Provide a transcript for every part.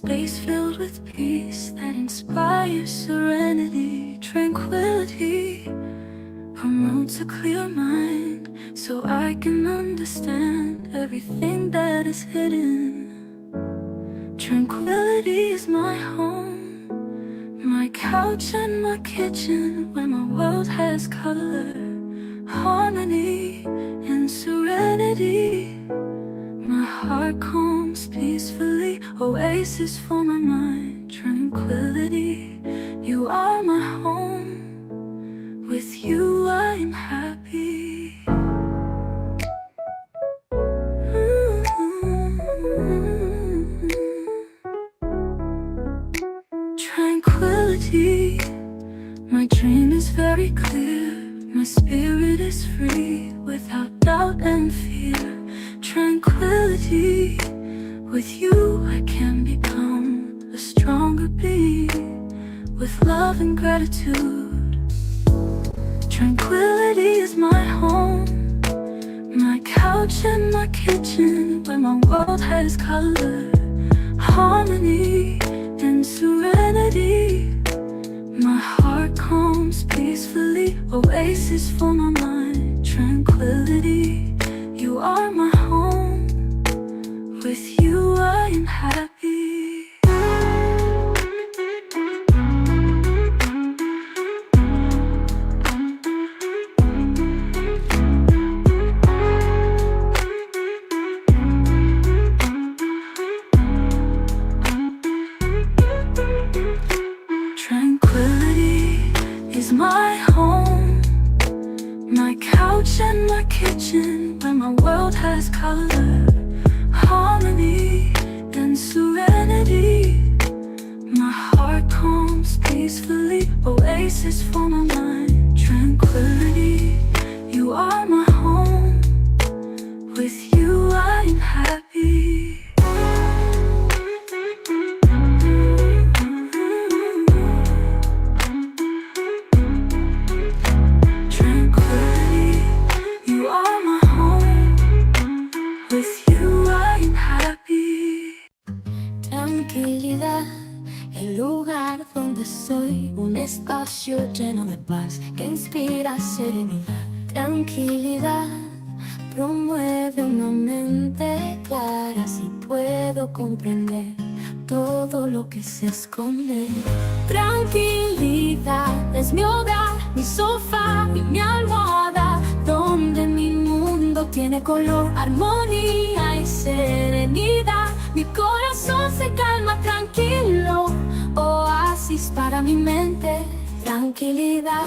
space filled with peace that inspires serenity, tranquility promotes a clear mind so I can understand everything that is hidden. Tranquility is my home, my couch and my kitchen, where my world has color, harmony, and serenity. My heart calms peacefully, oasis for my mind, tranquility. You are my home, with you I am happy. Tranquility, my dream is very clear. My spirit is free without doubt and fear. Tranquility, with you I can become a stronger being with love and gratitude. Tranquility is my home, my couch and my kitchen, where my world has color, harmony, and serenity. My heart calms peacefully, oasis for my mind, tranquility. You are my home, with you I am happy. Tranquility is my home, my couch and my kitchen, where my world has color, harmony, and serenity. My heart calms peacefully, oasis for my mind, tranquility. You are my home, with you I am happy. Tranquility, you are my home, with you I am happy. Tranquilidad, el lugar donde soy, un espacio lleno de paz que inspira serenidad. Tranquilidad, promueve una mente clara, si puedo comprender todo lo que se esconde. Tranquilidad es mi hogar, mi sofá y mi almohada, donde mi mundo tiene color, armonía y serenidad. Mi corazón se calma tranquilo, oasis para mi mente. Tranquilidad,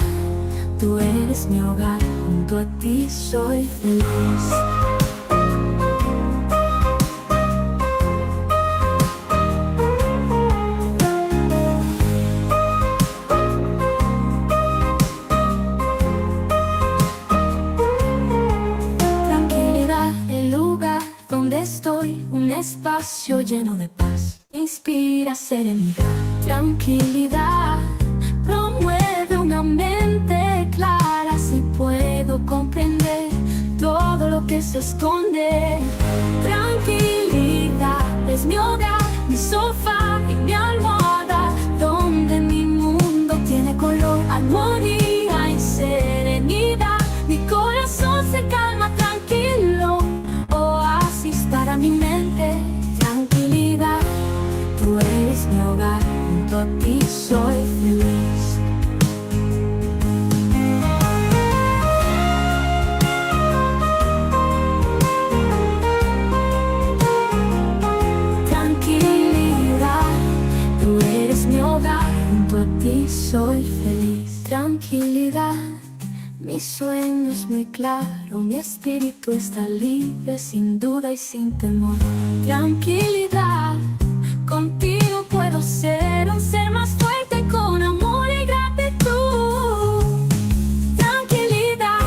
tú eres mi hogar, junto a ti soy feliz. Tranquilidad, el lugar donde estoy, un espacio lleno de paz. Inspira serenidad, tranquilidad, promueve una mente clara, si puedo comprender todo lo que se esconde. Tranquilidad es mi hogar, mi sofá y mi almohada, donde mi mundo tiene color, armonía y serenidad. Mi corazón se calma tranquilo, oasis para mi mente. Tranquilidad, tú eres mi hogar, junto a ti soy feliz. Tranquilidad, tú eres mi hogar, junto a ti soy feliz. Tranquilidad, mi sueño es muy claro, mi espíritu está libre, sin duda y sin temor. Tranquilidad, contigo puedo ser un ser más fuerte con amor y gratitud. Tranquilidad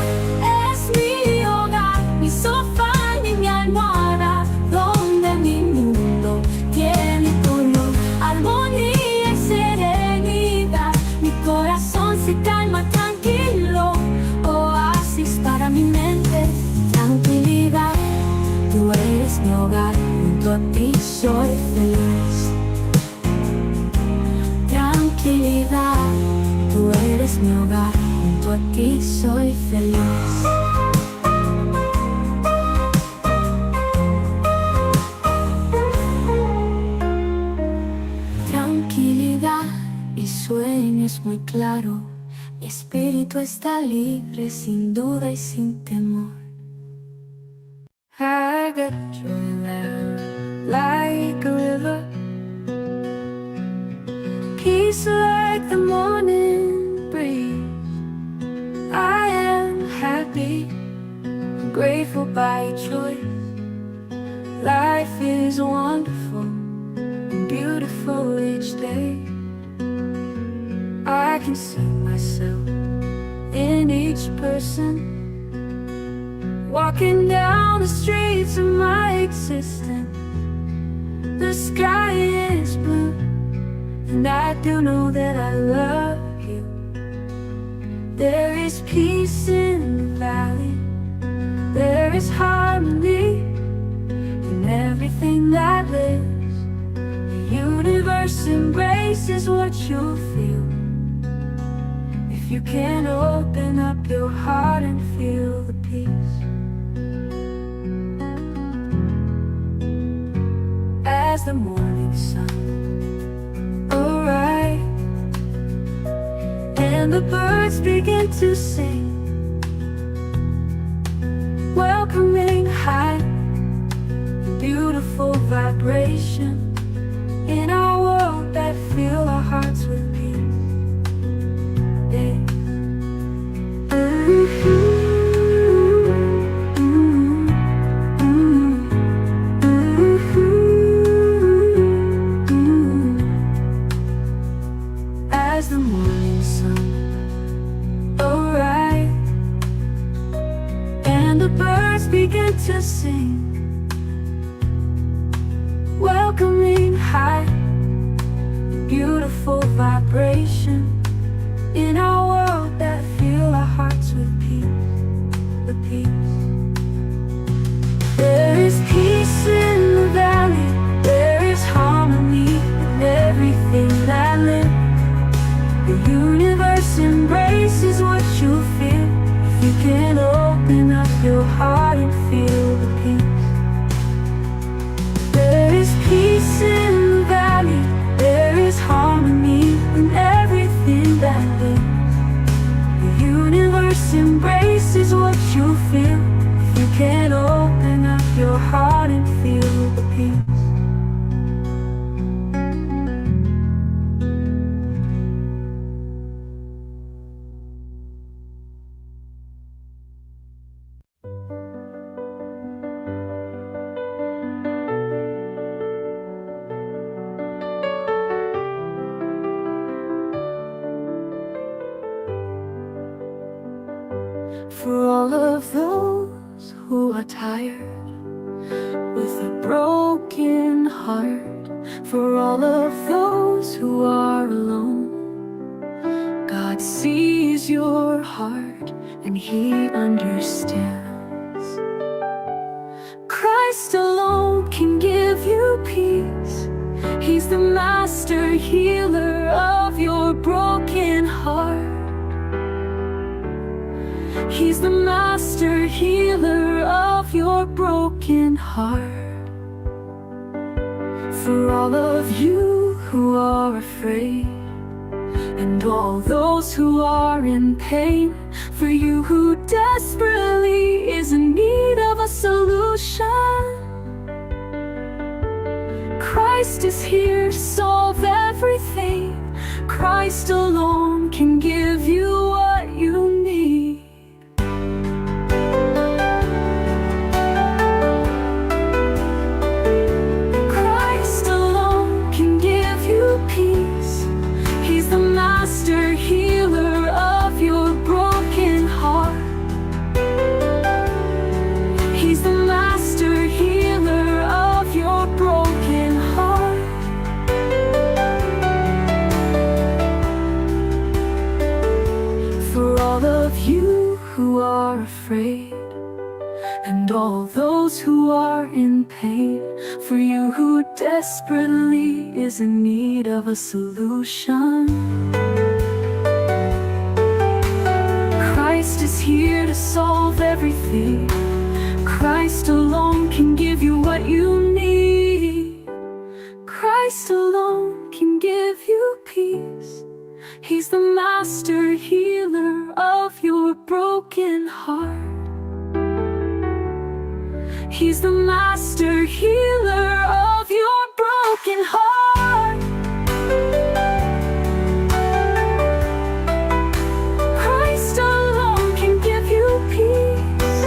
es mi hogar, mi sofá y mi almohada, donde mi mundo tiene color, armonía y serenidad. Mi corazón se calma tranquilo, oasis para mi mente. Tranquilidad, tú eres mi hogar, junto a ti soy feliz. Mi sueño es muy claro, mi espíritu está libre, sin duda y sin temor. I got joy like a river, peace like the morning breeze. I am happy, grateful by choice. Life is wonderful and beautiful each day. I can see myself in each person walking down the streets of my existence. The sky is blue, and I do know that I love you. There is peace in the valley, there is harmony in everything that lives. The universe embraces what you feel. If you can open up your heart and feel the peace. As the morning sun arrives and the birds begin to sing, welcoming high, beautiful vibration in our world that fill our hearts with peace. Yeah. As the morning sun arrives and the birds begin to sing, welcoming high, beautiful vibration in our world that fill our hearts with peace, with peace. There is peace in the valley, there is harmony in everything that lives. The universe embraces what you feel. If you can open up your heart and feel the peace. There is peace in the valley, there is harmony in everything that lives. The universe embraces what you feel. If you can open up your heart and feel the peace. For all of those who are tired with a broken heart, for all of those who are alone, God sees your heart and He understands. Christ alone can give you peace. He's the master healer of your broken heart. He's the master healer of your broken heart. For all of you who are afraid, and all those who are in pain, for you who desperately is in need of a solution, Christ is here to solve everything. Christ alone can give you what you need. Christ alone can give you peace. He's the master healer of your broken heart. He's the master healer of your broken heart. For all of you who are afraid, and all those who are in pain, for you who desperately is in need of a solution, Christ is here to solve everything. Christ alone can give you what you need. Christ alone can give you peace. He's the master healer of your broken heart. He's the master healer of your broken heart. Christ alone can give you peace.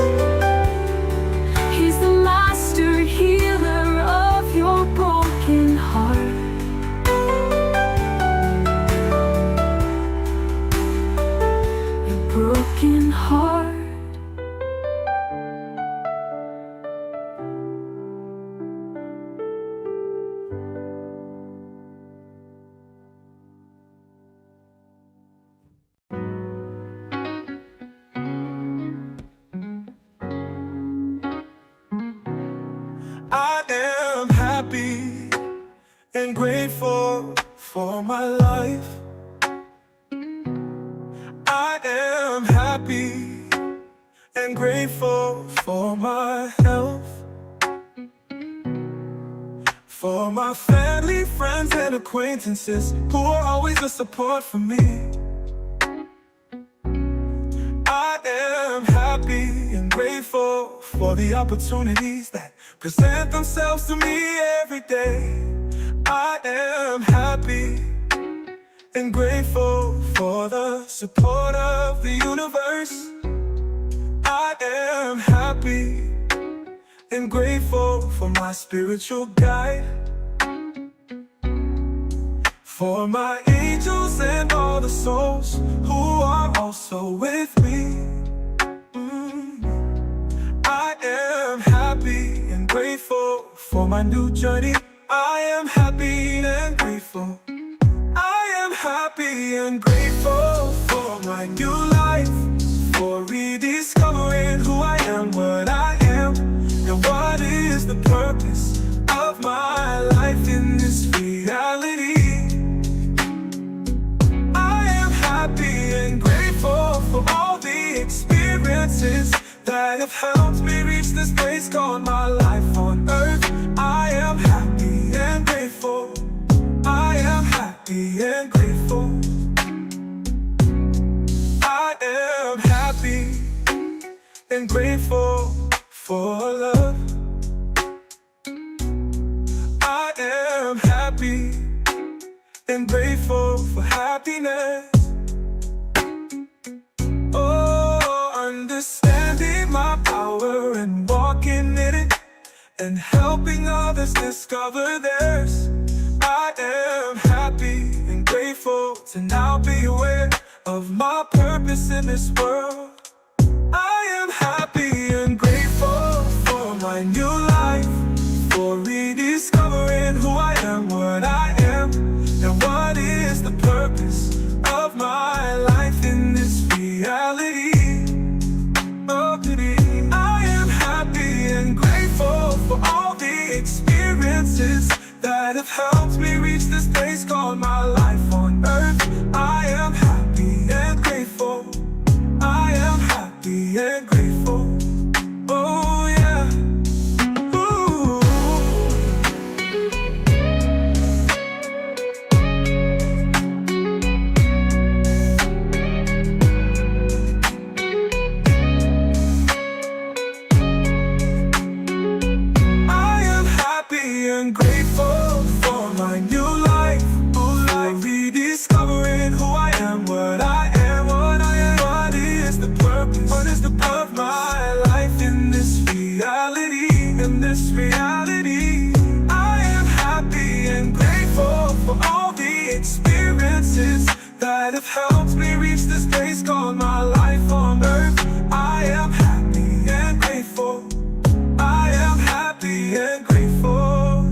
He's the master healer of your broken heart. Your broken heart. I am happy and grateful for my life. I am happy and grateful for my health. For my family, friends, and acquaintances who are always a support for me. I am happy and grateful for the opportunities that present themselves to me every day. I am happy and grateful for the support of the universe. I am happy and grateful for my spiritual guide, for my angels and all the souls who are also with me. I am happy and grateful for my new journey. I am happy and grateful. I am happy and grateful for my new life, for rediscovering who I am, what I am, and what is the purpose of my life in this reality. I am happy and grateful for all the experiences that have helped me reach this place called my life on earth. I am happy and grateful. I am happy and grateful. I am happy and grateful for love. I am happy and grateful for happiness. Oh, understanding my power and walking in it and helping others discover theirs. I am happy and grateful to now be aware of my purpose in this world. I am happy and grateful for my new life, for rediscovering who I am, what I am, and what is the purpose of my life in this reality. Oh, I am happy and grateful for all the experiences that have helped me reach this place called my life on earth. I am happy and grateful. I am happy and grateful. Oh, yeah. Ooh. I am happy and grateful for my new life. For rediscovering who I am, what I am, what I am, what is the purpose, what is the purpose of my life in this reality, in this reality. I am happy and grateful for all the experiences that have helped me reach this place called my life on earth. I am happy and grateful. I am happy and grateful.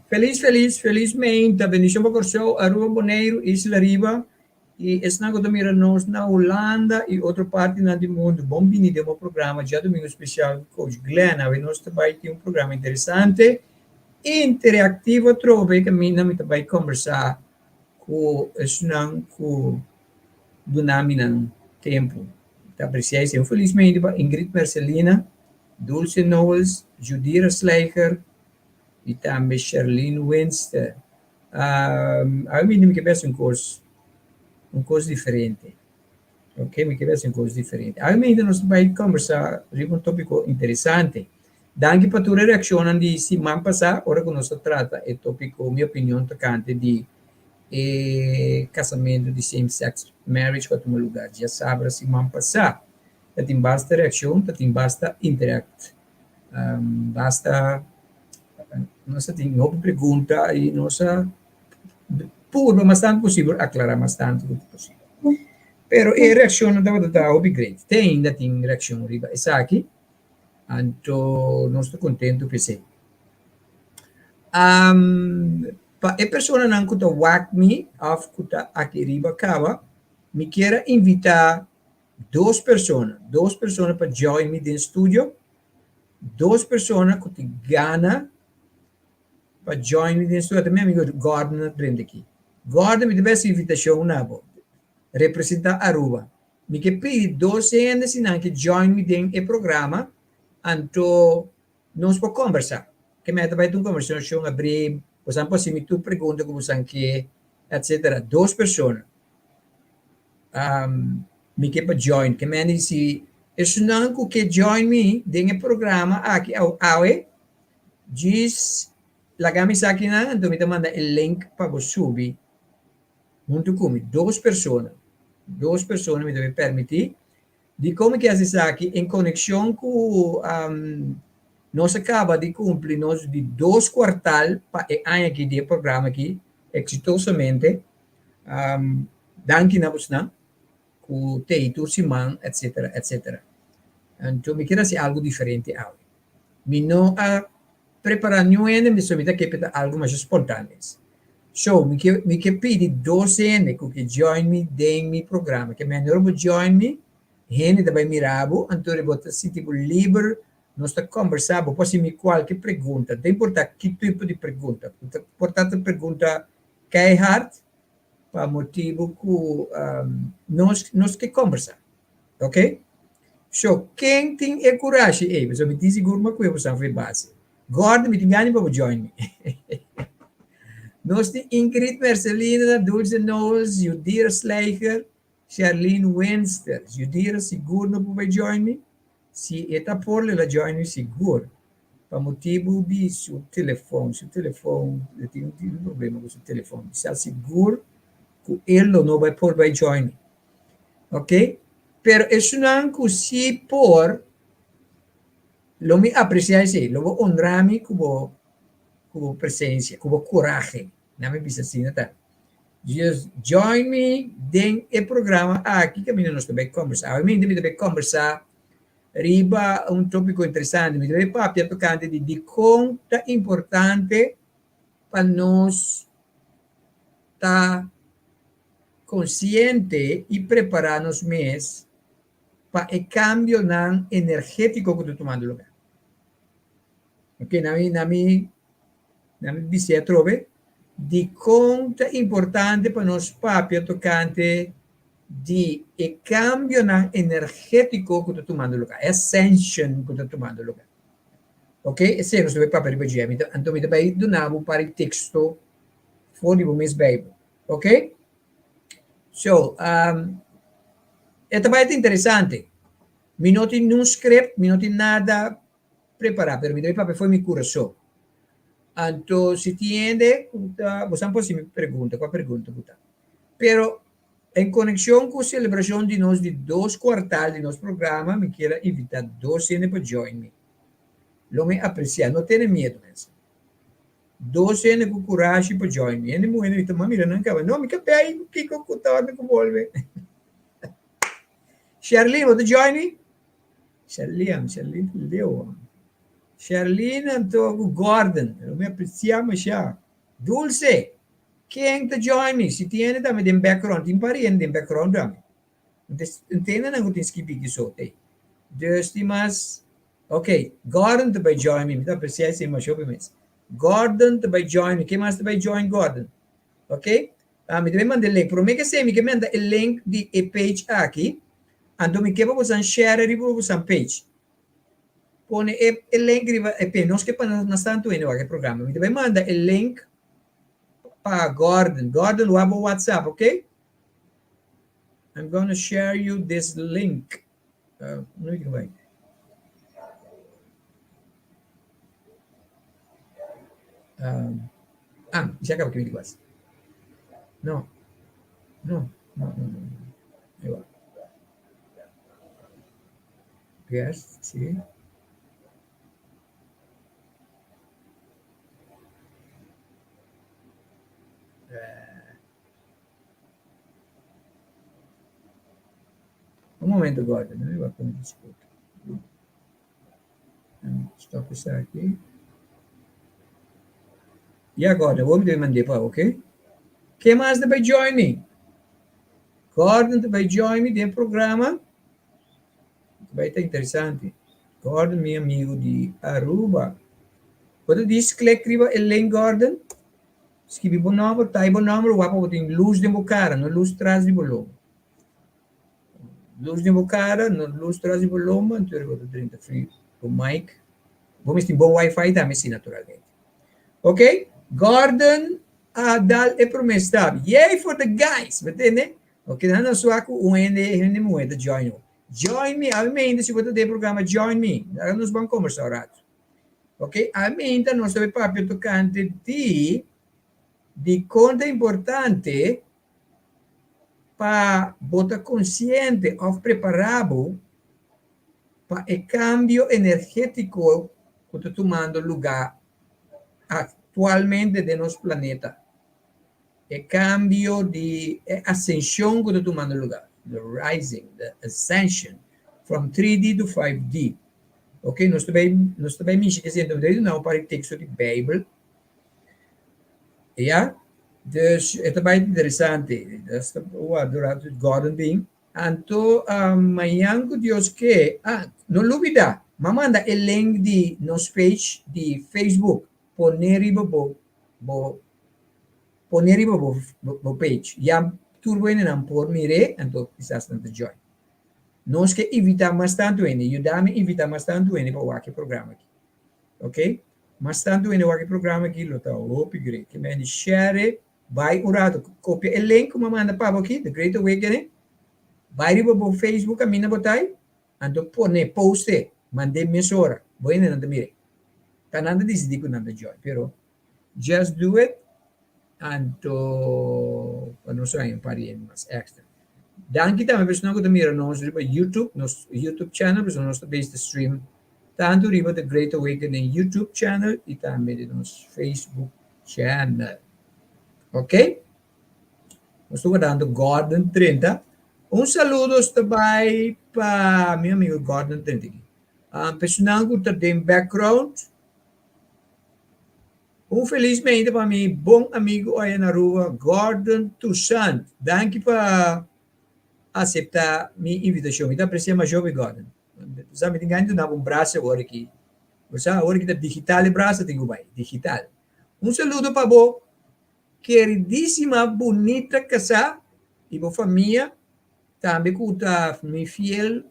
Felis felis felis meinta bendishon pa Kòrsou, Aruba, Boneiru, Isla Riba i esnan ku ta mira nos na Hulanda i otro partinan di mundu. Bon bini den bo programa Djadumingu Spesial ku Coach Glenn. Awe nos ta bai tin un programa interesante, interaktivo atrobe kaminda mi ta bai kombersá ku esnan ku duna mi nan tempu. Ta apresiá esei. Un felis meinta pa Ingrid Mercelina. Dulce Knowles, Judira Slijger i tambe Sherlyn Winster. Awe mi mi ke bes un kos, un kos diferente. Ok, mi ke bes un kos diferente. Awe mi nos ta bai kombersá riba un tópiko interesante. Danki pa tur e reakshonnan di siman pasá ora ku nos a trata e tópiko Mi opinion tokante di e kasamentu di same sex marriage ku a tuma lugá djasabra siman pasá. Ta tin basta reakshon, ta tin basta interact, basta nos a tin hopi pregunta i nos a purba mas tantu posibel aklará mas tantu ku posibel. Pero e reakshonnan tabata ta hopi great. Te ainda tin reakshon riba esaki. Anto nos ta kontentu p'esei. Pa e personanan ku ta wak mi òf ku ta aki riba kaba, mi kier a invitá dos persona, dos persona pa join mi den studio, dos persona ku tin gana pa join mi den studio. Ata mi amigo Gordon a drenta aki. Gordon, mi ta bes invitashon na bo, representá Aruba. Mi ke pidi dos hende si nan ke join mi den e programa, anto nos por kombersá. Ke meta bai ta un kombersashon abrí, bosan por hasi mi tur pregunta ku bosan ke, etsetera. Dos persona mi ke pa join. Ke mende si esunnan ku ke join mi den e programa aki awe, djis laga mi sa kinan, anto mi ta manda e link pa bo subi. Huntu ku mi, dos persona, dos persona mi ta bay permití. Dikon mi ke hasi esaki? En konekshon ku nos a kaba di kumpli nos di dos kuartal pa e aña aki di e programa aki eksitosamente. Danki na bosnan ku t'ei tur siman etsetera etsetera. Anto mi kier hasi algu diferente awe. Mi no a Prepará niun hende mi so mi ta ke p'e ta algu masha spontan mes. So, mi ke mi ke pidi dos hende ku ke join mi den mi programa. Ke manera bo join mi, hende ta bai mira bo, anto bo ta sinti bo liber, nos ta kombersá, bo por hasi mi kualke pregunta, no ta importá ki tipo di pregunta, por ta ta pregunta keihard pa motibu ku nos nos ke kombersá. Ok? So, ken tin e kurashi ei? Pasobra mi tin sigur ma ku e bosan for e base. Gordon, mi tin gana pa bo join mi. Nos tin Ingrid Mercelina, Dulce Knowles, Judira Slijger, Sherlyn Winster. Judira sigur no por bai join mi. Si e ta por, lo el a join mi sigur. Pa motibu di su telefon, su telefon, e tin un problema ku su telefon. Mi sa sigur ku e lo no bai por bai join mi. Ok, pero esunnan ku si por, lo mi apresiá esei, lo bo onrá mi ku bo ku bo presensia, ku bo kurahe, nan mi bisa asina ta. Just join mi den e programa aki kaminda nos ta bai kombersá. Awe mi ta bai kombersá riba un tópiko interesante. Mi ta bai papia tokante di dikon ta importante pa nos ta konsiente i prepará nos mes pa e kambionan energétiko ku ta tumando lugá. Oke, na mi, na mi, na mi bis'é atrobe, dikon ta importante pa nos papia tokante di e kambionan energétiko ku ta tumando lugá, e ascension ku ta tumando lugá. Oke, esei nos ta bai papia riba dje. Mi ta, anto mi ta bai duna bo un par di teksto for di bo mes Beibel. Ok? So, um, e ta bai ta interesante. Mi no tin nun script, mi no tin nada prepará, pero mi ta bai papia for mi kurason. Anto, si tin hende ku ta, bo sa por hasi mi pregunta, kua pregunta ku ta. Pero, en konekshon ku selebrashon di nos di dos kuartal di nos programa, mi kier a invitá dos hende pa join mi. Lo mi apresiá, no tene miedu, mensen. Dos hende ku kurashi pa join mi. Hende muhé ta mira nan kaba, no, mi ka pei ku kiko ku torna ku bolbe. Sherlyn, bo ta join mi? Sherlyn, Sherlyn ta leu. Sherlyn anto ku Gordon, lo mi apresia masha. Dulce, ken ta join mi? Si tin hende tambe den background, tin par hende den background tambe. Ntende nan ku tin skibi ki so te. Dus tin mas Ok, Gordon ta bai join mi, mi ta aprecia esei masha hopi mes. Gordon ta bai join mi, ken mas ta bai join Gordon? Ok, ah, mi ta bai manda e link, prome ke esei mi ke manda e link di e page aki, anto mi ke pa bosan share riba bosan page. Pone e e link riba e pe nos ke pa mas tantu hende wak e programa. Mi ta bai manda e link pa Gordon. Gordon wak bo WhatsApp, ok? I'm gonna share you this link. Uh, no mi bai. Um, ah, já acaba que me quase. No. No, no, no, no. Igual. Yes, sí. Un momento, Gordon, mi bai pone disputa. Stop esaki. Ya, Gordon, awor mi ta mand'é pa bo, ok? Ken mas ta bai join mi? Gordon ta bai join mi den programa. Bai ta interesante. Gordon, mi amigo di Aruba. Bo ta dis click riba e link, Gordon? Skibi bo nomber, type bo nomber, wak pa bo tin luz den bo cara, no luz tras di bo lomba. Luz den bo cara, no luz tras di bo lomba, anto bo ta drenta free bo mic. Bo mester tin bon wifi tambe si, naturalmente. Ok, Gordon a dal e prome stap. Yay for the guys! Bo tende? Ok, nan a sua ku un hende, hende muhe ta join bo. Join me, awe meinta si bo ta den programa join me. Laga nos ban kombersa un ratu. Ok, awe meinta nos ta bai papia tokante di dikon ta importante pa bo ta konsiente òf prepará bo pa e kambio energétiko ku ta tumando lugá aktualmente den nos planeta. E kambio di e asenshon ku ta tumando lugá, the rising, the ascension from 3D to 5D. Ok, nos ta bai, nos ta bai mishi esei, nos ta bai duna un par di teksto di Beibel. Ya, dus e ta bai interesante. Nos ta wak durante Gordon bin. Anto mañan ku Dios ke, ah, no lubida, m'a manda e link di nos page di Facebook, pone riba bo, bo Pone riba bo bo page. Ya tur bo hendenan por mir'é, anto kisas nan ta join. Nos ke invitá mas tantu hende. Yuda mi invitá mas tantu hende pa wak e programa aki. Ok? Mas tantu hende wak e programa aki lo ta hopi great. Ke mende share e, bai un ratu, kopia e link ku mi a manda pa bo aki, The Great Awakening, bai riba bo Facebook kaminda bo ta ei, anto pone, post e, mand'é mesora. Bo hendenan ta mir'é. Ta nan ta disidí ku nan ta join, pero Just do it anto pa nos haña un par di hende mas extra. Danki tambe pa esnan ku ta mira nos riba YouTube, nos YouTube channel, pasobra nos ta bes ta stream tantu riba The Great Awakening YouTube channel i tambe di nos Facebook channel. Ok? Nos ta wardando Gordon 30. Un saludo ta bai pa mi amigo Gordon 30 aki. Um, pa esnan ku ta den background, Un felis mente pa mi bon amigu aya na Aruba, Gordon Toussaint. Danki pa asepta mi invitashon. Mi ta apresia masho hopi, Gordon. Bo sa mi tin gana di duna bo un brasa awor aki. Bo sa awor aki ta digital e brasa tin ku bai, digital. Un saludo pa bo keridisima bunita kasá i bo famia, tambe ku ta mi fiel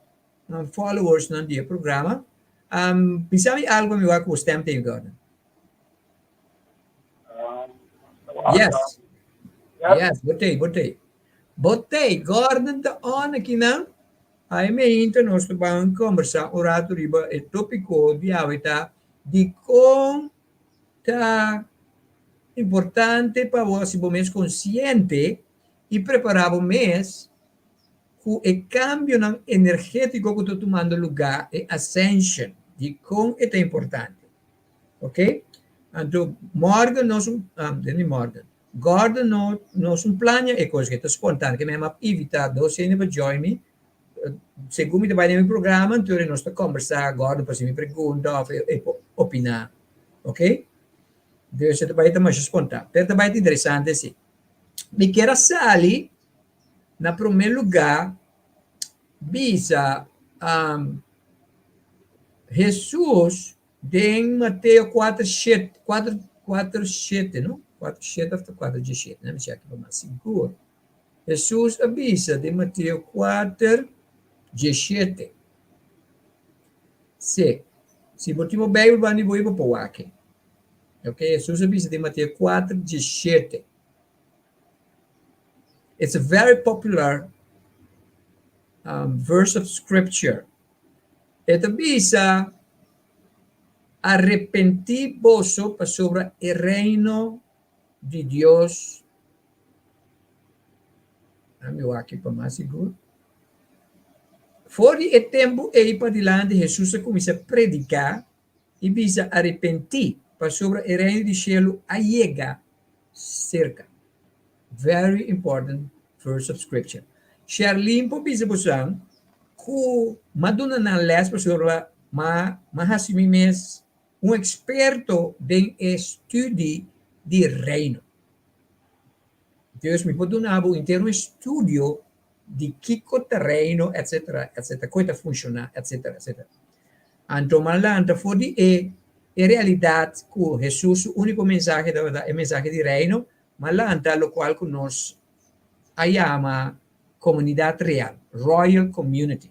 Followersnan di e programa. Bisa mi algo mi wak ku stem tin, Gordon. Yes. Yes, botei, botei. Botei, Gordon ta on aki nan. Ai me inta nos ta ban kombersá un rato riba e tópiko di awe ta dikon ta importante pa bo hasi bo mes konsiente i prepará bo mes Ku e kambionan energétiko ku ta tumando lugá, e ascension, dikon e ta importante? Ok? Anto Morgan nos un, den di Morgan, Gordon no nos un plania e kos ke ta spontan, ke mi a invitá dos hende pa join mi, segun mi ta bai den mi programa, anto nos ta kombersá, Gordon por hasi mi pregunta òf e por opiná, ok? Dus e ta bai ta masha spontan, pero ta bai ta interesante si. Mi kier a sali Na promé lugá, bisa Hesus den Mateo kuater shete, kuater, kuater shete, no? Kuater shete òf ta kuater diesshete? Nan mi chèk pa mas sigur. Hesus a bisa den Mateo kuater diesshete. Sí. Si bo tin bo Bijbel banda di bo, bo por wak e. Ok, Hesus a bisa den Mateo 4, 17. It's a very popular verse of scripture. E ta bisa, Arepentí boso pasobra e reino di Dios. Ami wak pa mas sigur. For di e tempu ei padilanti Hesus a kuminsá prediká i bisa, Arepentí, pasobra e reino di shelu a yega serka. Very important verse of scripture. Sherlyn por bisa bosan ku m'a duna nan lès pasobra m'a m'a hasi mi mes un eksperto den e studi di Reino. Dus mi por duna bo henter un estudio di kiko ta Reino etcetera etcetera, kon e ta funshoná etcetera etcetera. Anto m'a lanta for di e e realidat ku Hesus su úniko mensahe tabata e mensahe di Reino, m'a lanta lokual ku nos a yama Komunidat Real, Royal Community.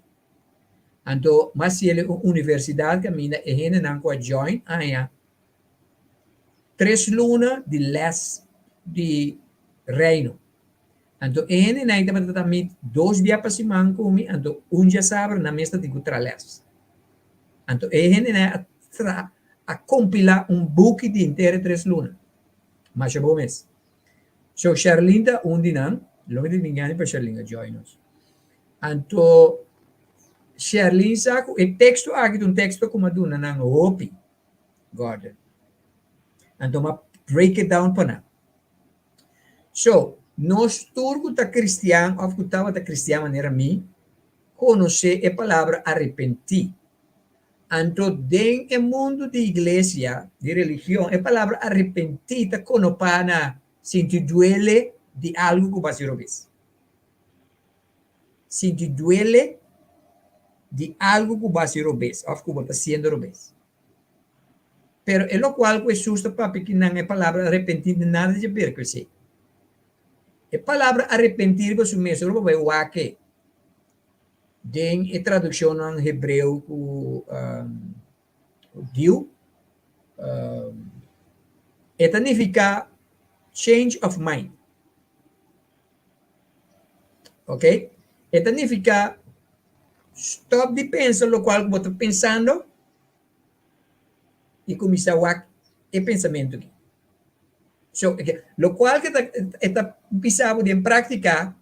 Anto m'a hasiel un universidat kaminda e hendenan ku a join aña tres luna di lès di Reino. Anto e hendenan ei tabata ta meet dos bia pa siman ku mi, anto un djasabra nan mes ta tin ku traha lès. Anto e hendenan a traha, a kompilá un buki di henter e tres luna. Masha bon mes. So Sherlyn ta un di nan, lo mi ta tin gana pa Sherlyn a join nos. Anto Sherlyn sa ku e teksto aki ta un teksto ku mi a duna nan hopi, Gordon. Anto mi a break it down pa nan. So, nos tur ku ta kristian òf ku tabata kristian manera mi, konosé e palabra arepentí. Anto den e mundu di iglesia, di religion, e palabra arepentí ta konopá na sinti duele di algu ku bo hasi robes. Sinti duele di algu ku bo hasi robes òf ku bo ta hasiendo robes. Pero e lokual ku Hesus ta papia ki nan e palabra arepentí no nada di haber ku esei. E palabra arepentí riba su mes ora bo bai wak e den e tradukshonnan hebreo ku hudiu, e ta nifiká change of mind. Ok, e ta nifiká stòp di pensa lokual ku bo ta pensando i kuminsá wak e pensamentu aki. So, lokual ku e ta bisa bo den práktika,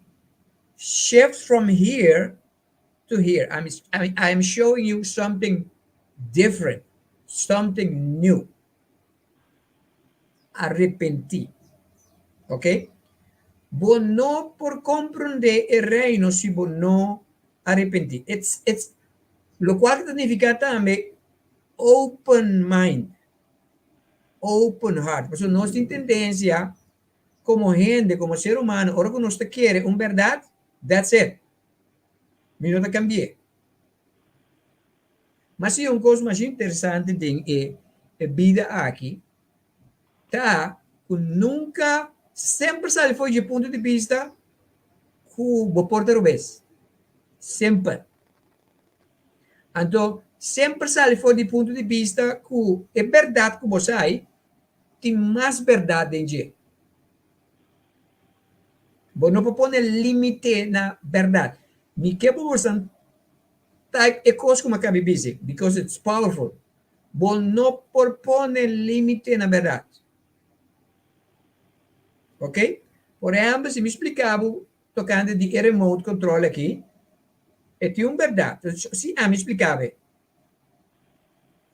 shift from here to here. I'm, I'm showing you something different, something new. Arepentí. Ok? Bo no por komprondé e Reino si bo no arepentí. It's, it's, lokual ta nifiká tambe open mind, open heart. Pasobra nos tin tendensia komo hende, komo ser humano, ora ku nos ta kere un bèrdat, that's it. Mi no ta kambi'é. Ma si un kos mas interesante den e bida aki ta ku nunka semper sali for dje punto di bista ku bo por ta robes. Semper. Anto semper sali for di punto di bista ku e bèrdat ku bo sai tin mas bèrdat den dje. Bo no por pone límite na bèrdat. Mi ke bo bosan Type e kos ku mi a kabi bisi, because it's powerful. Bo no por pone limite na bèrdat. Ok? Por ehèmpel, si mi splika bo tokante di e remote control aki, e tin un bèrdat. Si ami splika bo e.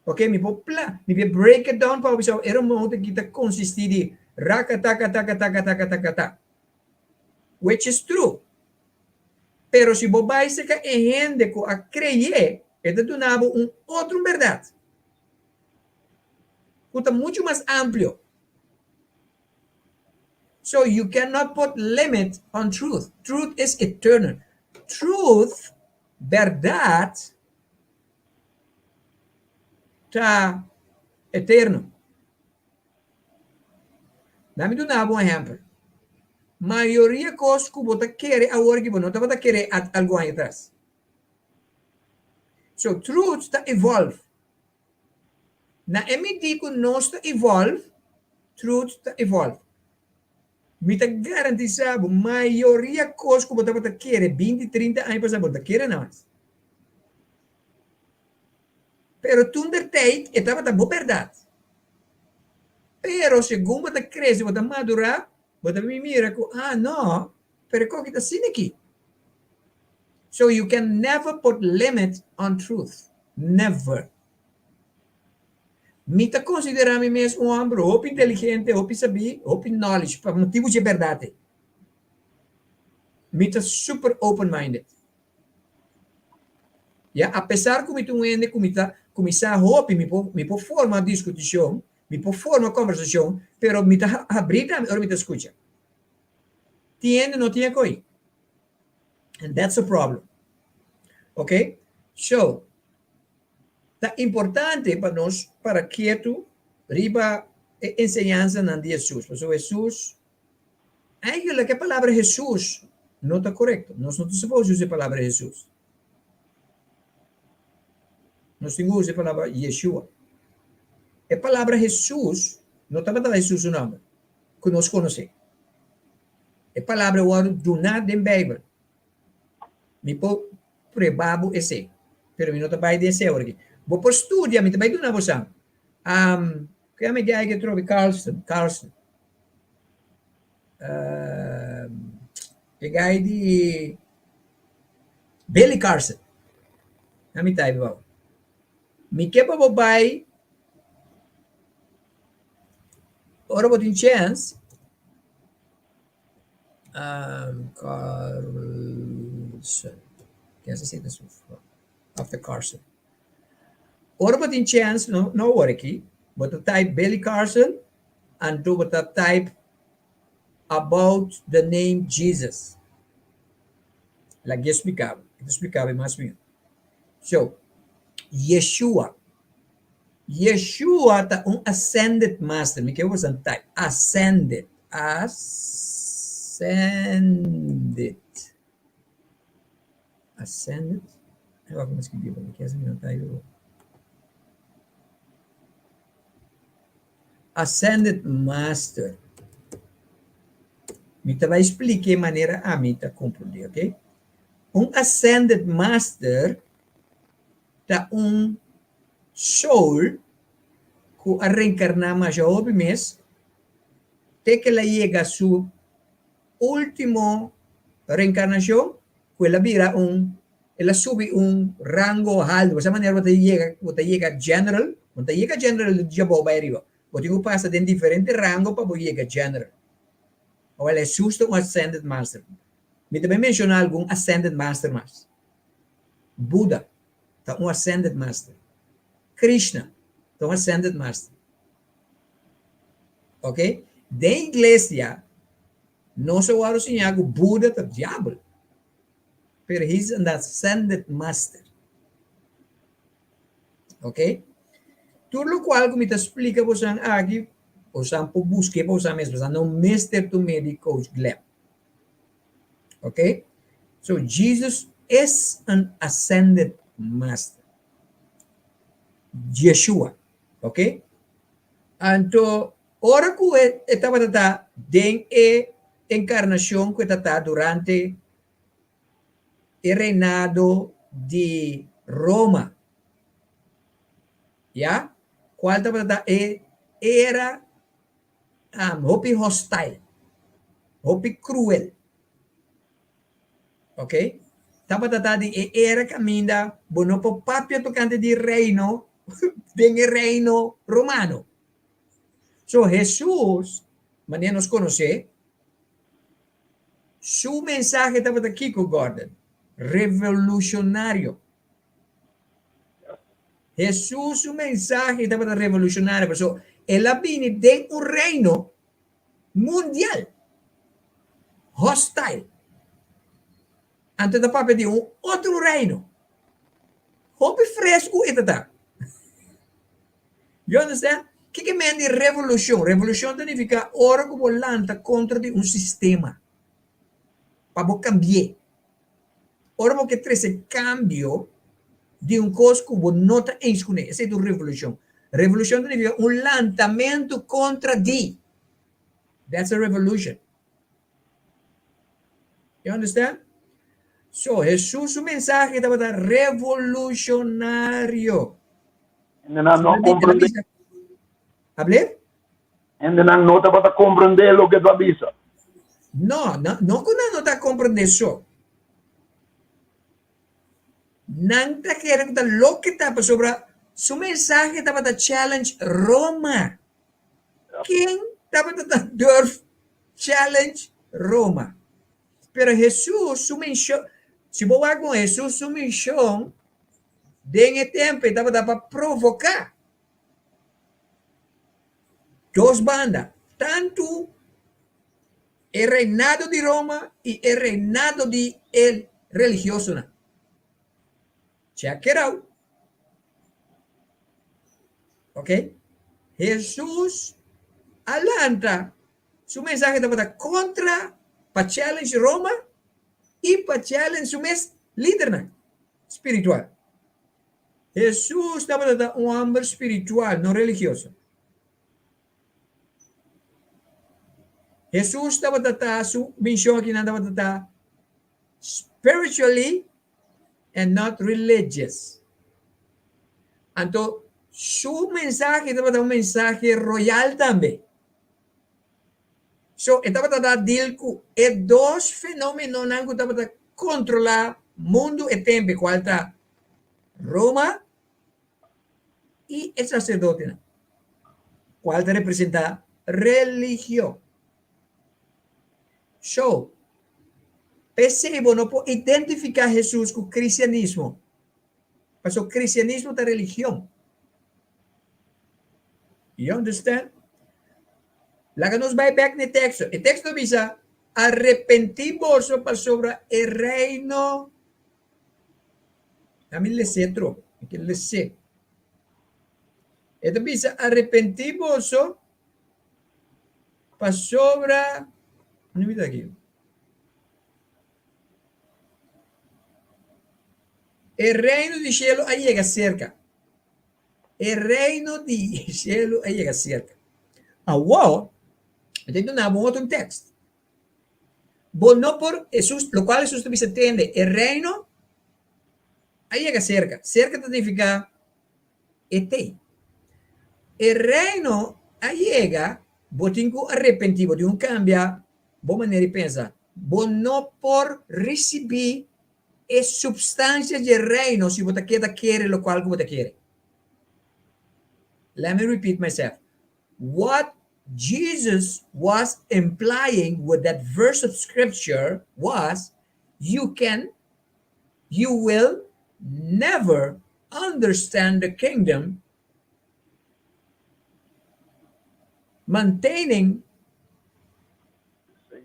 Ok, mi por pla, mi por break it down pa bo bisa bo e remote aki ta konsistí di rakatakatakatakatakatakata. Which is true. Pero si bo bai serka e hende ku a krey'é, e ta duna bo un otro bèrdat ku ta muchu mas amplio. So you cannot put limit on truth. Truth is eternal. Truth, bèrdat, ta eterno. Laat mi duna bo un ehèmpel. Mayoria kos ku bo ta kere awor ki bo no tabata kere algun aña atras. So truth ta evolve. Na e midí ku nos ta evolve, truth ta evolve. Mi ta garantisá bo, mayoria kos ku bo tabata kere binti, trinta aña pasá, bo no ta kere nan mas. Pero toen der tijd e tabata bo bèrdat. Pero segun bo ta krese, bo ta madurá, bo ta bin mira ku, ah no, pero e koki ta asina aki. So you can never put limit on truth. Never. Mi ta konsiderá mi mes un hòmber hopi inteligente, hopi sabí, hopi knowledge, pa motibu dje bèrdat ei. Mi ta super open minded. Ya, apesar ku mi ta un hende ku mi ta kuminsá hopi, mi por mi por forma diskutishon, mi por forma kòmbersashon, pero mi ta habrí tambe ora mi ta skucha. Tin hende no tin e koi. And that's a problem. Ok? So, Ta importante pa nos para ketu riba e enseñansanan di Hesus, pasobra Hesus, eigenlijk e palabra Hesus no ta korekto. Nos no ta supos usa e palabra Hesus. Nos tin ku usa e palabra Yeshua. E palabra Hesus no tabata Hesus su nòmber ku nos konosé. E palabra wòrdu duná den Beibel. Mi por prueba bo esei, pero mi no ta bai den esei awor aki. Bo por studia, mi ta bai duna bo san. Um, ku yama e guy ke trobe Carlson, Carlson. Um, e guy di Billy Carson. Na mi type bou. Mi ke pa bo bai ora bo tin chance. Um, Carlson. Ken sa si ta su After Carson. Ora bo tin chance, no, no awor aki, bo ta type Billy Carson, anto bo ta type about the name Jesus. Lag'é splika bo. E ta splika bo mas mihó. So, Yeshua. Yeshua ta un ascended master. Mi ke bo san type. Ascended. Ascended. Ascended. Ai wak mi skirbi bo. Mi ke mi no type bo. Ascended master. Mi ta bai splike manera ami ta komprende, ok? Un ascended master ta un soul ku a reenkarná masha hopi mes te ku el a yega su último reenkarnashon ku el a bira un el a subi un rango haltu. Bo sa manera bo ta yega bo ta yega general? Bo no ta yega general di djabou bai ariba. Bo tin ku pasa den diferente rango pa bo yega general. Awor Hesus ta un ascended master. Mi ta bai menshoná algun ascended master mas. Buda ta un ascended master. Krishna ta un ascended master. Ok? Den iglesia nos a wòrdu siñá ku Buda ta diabel. Pero he's an ascended master. Ok? Tur lokual ku mi ta splika bosan aki, bosan por busk'é pa bosan mes, bosan no mester tum'é di Coach Gleb. Ok? So Jesus is an ascended master. Yeshua. Ok? Anto, ora ku e, e tabata ta den e enkarnashon ku e ta ta durante e reinado di Roma, ya, kual tabata ta e era um, hopi hostile, hopi cruel. Ok? Tabata ta di e era caminda bo no por papia tocante di reino den e reino romano. So Jesus, manera nos conoce, su mensahe tabata kiko, Gordon? Revolucionario. Hesus su mensahe tabata revolucionario pasobra el a bini den un reino mundial hostile. Anto e ta papia di un otro reino. Hopi fresco e ta ta. You understand? Kiko men di revolucion? Revolucion ta nifica ora cu bo lanta contra di un sistema pa bo cambi'e. Ora bo ke trese kambio di un kos ku bo no ta eens kuné, esei ta un revolushon. Revolushon ta nifiká un lantamentu kontra di. That's a revolution. You understand? So, Hesus su mensahe tabata revolushonario. Hendenan no komprendé. Hablé? Hendenan no tabata komprendé loke ta bisa. No, no, no ku nan no ta komprendé so. Nan ta kere ku ta loke ta pasobra su mensahe tabata challenge Roma. Ken tabata ta durf challenge Roma? Pero Hesus su menshon, si bo wak bon, Hesus su mishon den e tempu e tabata pa provoká dos banda, tantu e reinado di Roma i e reinado di e religiosonan. Check it out. Ok? Hesus a lanta Su mensahe tabata kontra pa challenge Roma i pa challenge su mes lidernan spiritual. Hesus tabata ta un hòmber spiritual, no religioso. Hesus tabata ta su mishon akinan tabata ta spiritually and not religious. Anto su mensahe tabata un mensahe royal tambe. So e tabata da deal ku e dos fenomenonan ku tabata kontrolá mundu e tempu, kual ta Roma i e saserdotenan, kual ta representá religion. So, p'esei bo no por identifiká Hesus ku kristianismo, pasobra kristianismo ta religion. You understand? Laga nos bai bek na e teksto. E teksto ta bisa, Arepentí boso pasobra e reino. Ami les'é tro. Mi ke les'é. E ta bisa, Arepentí boso pasobra. Unda mi ta aki? E reino di shelu a yega serka. E reino di shelu a yega serka. Awor, mi ta duna bo otro un tekst. Bo no por, Hesus, lokual Hesus ta bisa tende, e reino a yega serka. Serka ta nifiká e tei. E reino a yega, bo tin ku arepentí, bo tin ku kambia bo manera di pensa. Bo no por risibí e substancia dje Reino si bo ta keda kere locual cu bo ta kere. Let me repeat myself. What Jesus was implying with that verse of scripture was you can, you will never understand the kingdom maintaining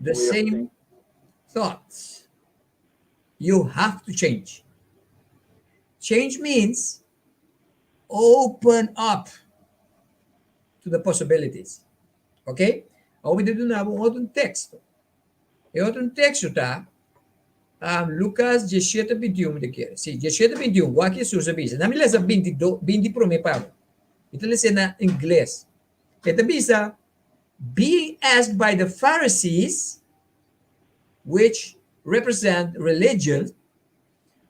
the same thoughts. You have to change. Change means open up to the possibilities. Ok? Awor mi ta duna bo un otro teksto. E otro teksto ta um, Lucas 17:21 mi ta kere. Si, 17:21, wak Jesus a bisa. Na mi lesa 22, 20 promé pa bo. Mi ta lesa na ingles. E ta bisa, being asked by the Pharisees, which represent religion,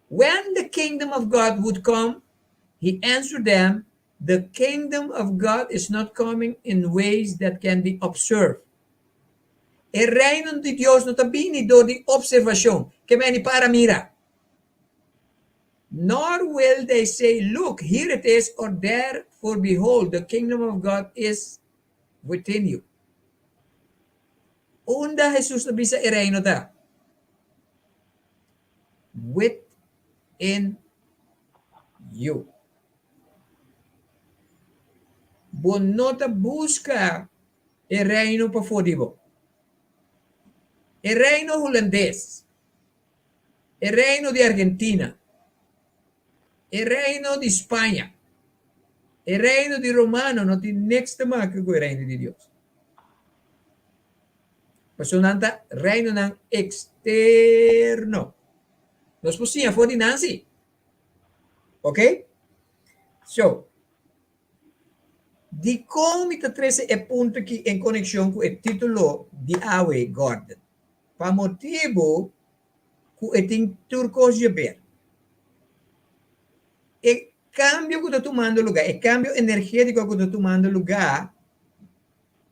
when the kingdom of God would come, he answered them, the kingdom of God is not coming in ways that can be observed. E reino di Dios no ta bini dor di observacion, ke meni para mira. Nor will they say, look, here it is, or there, for behold, the kingdom of God is within you. Unda Hesus ta bisa e reino ta? Within you. Bo no ta buska e reino pafó di bo. E reino hulandes, e reino di Argentina, e reino di Spaña, e reino di Romano no tin niks te make ku e reino di Dios. Pasobra nan ta reinonan eksterno. Nos por siña for di nan si. Ok? So, Dikon mi ta trese e punto aki en konekshon ku e título di awe, Gordon? Pa motibu ku e tin tur kos dje ber. E kambio ku ta tumando lugá, e kambio energétiko ku ta tumando lugá,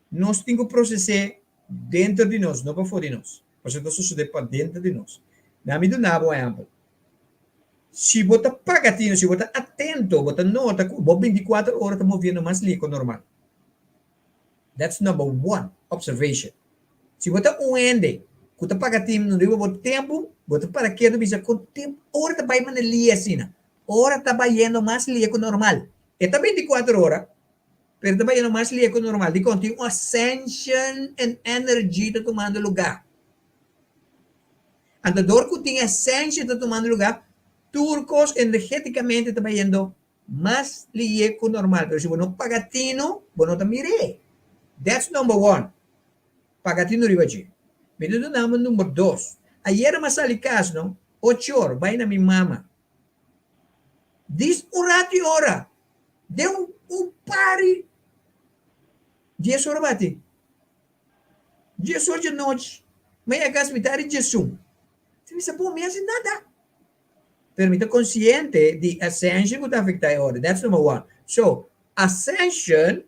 nos tin ku proses'é denter di nos, no pafó di nos. Pasobra ta sosodé padenter di nos. Na mi duna bo un ehèmpel. Si bo ta paga tino, si bo ta atento, bo ta nota ku bo bintikuater ora ta moviendo mas lihe ku normal. That's number one observation. Si bo ta un hende ku ta paga tino riba bo tempu, bo ta para ketu bisa kon tempu ora ta bai manera lihe asina. Ora ta bayendo mas lihe ku normal. E ta bintikuater ora, pero ta bayendo mas lihe ku normal. Dikon? Tin un ascension in energy ta tumando luga. Anto dor ku tin esensia ta tumando lugá, tur kos energétikamente ta bayendo mas lihé ku normal. Pero si bo no paga tinu, bo no ta mir'é. That's number one. Paga tinu riba dje. Mi ta duna bo number dos. Ayera mi a sali kas no, ocho or, bai na mi mama. Dis un ratu i ora, den un pari dies ora bati. Diesor dje nochi, mi a yega kas mitad di diesun. Mi bisa, Bo, mi a hasi nada. Pero mi ta konsiente di ascension ku ta afektá e ora. That's number one. So, ascension,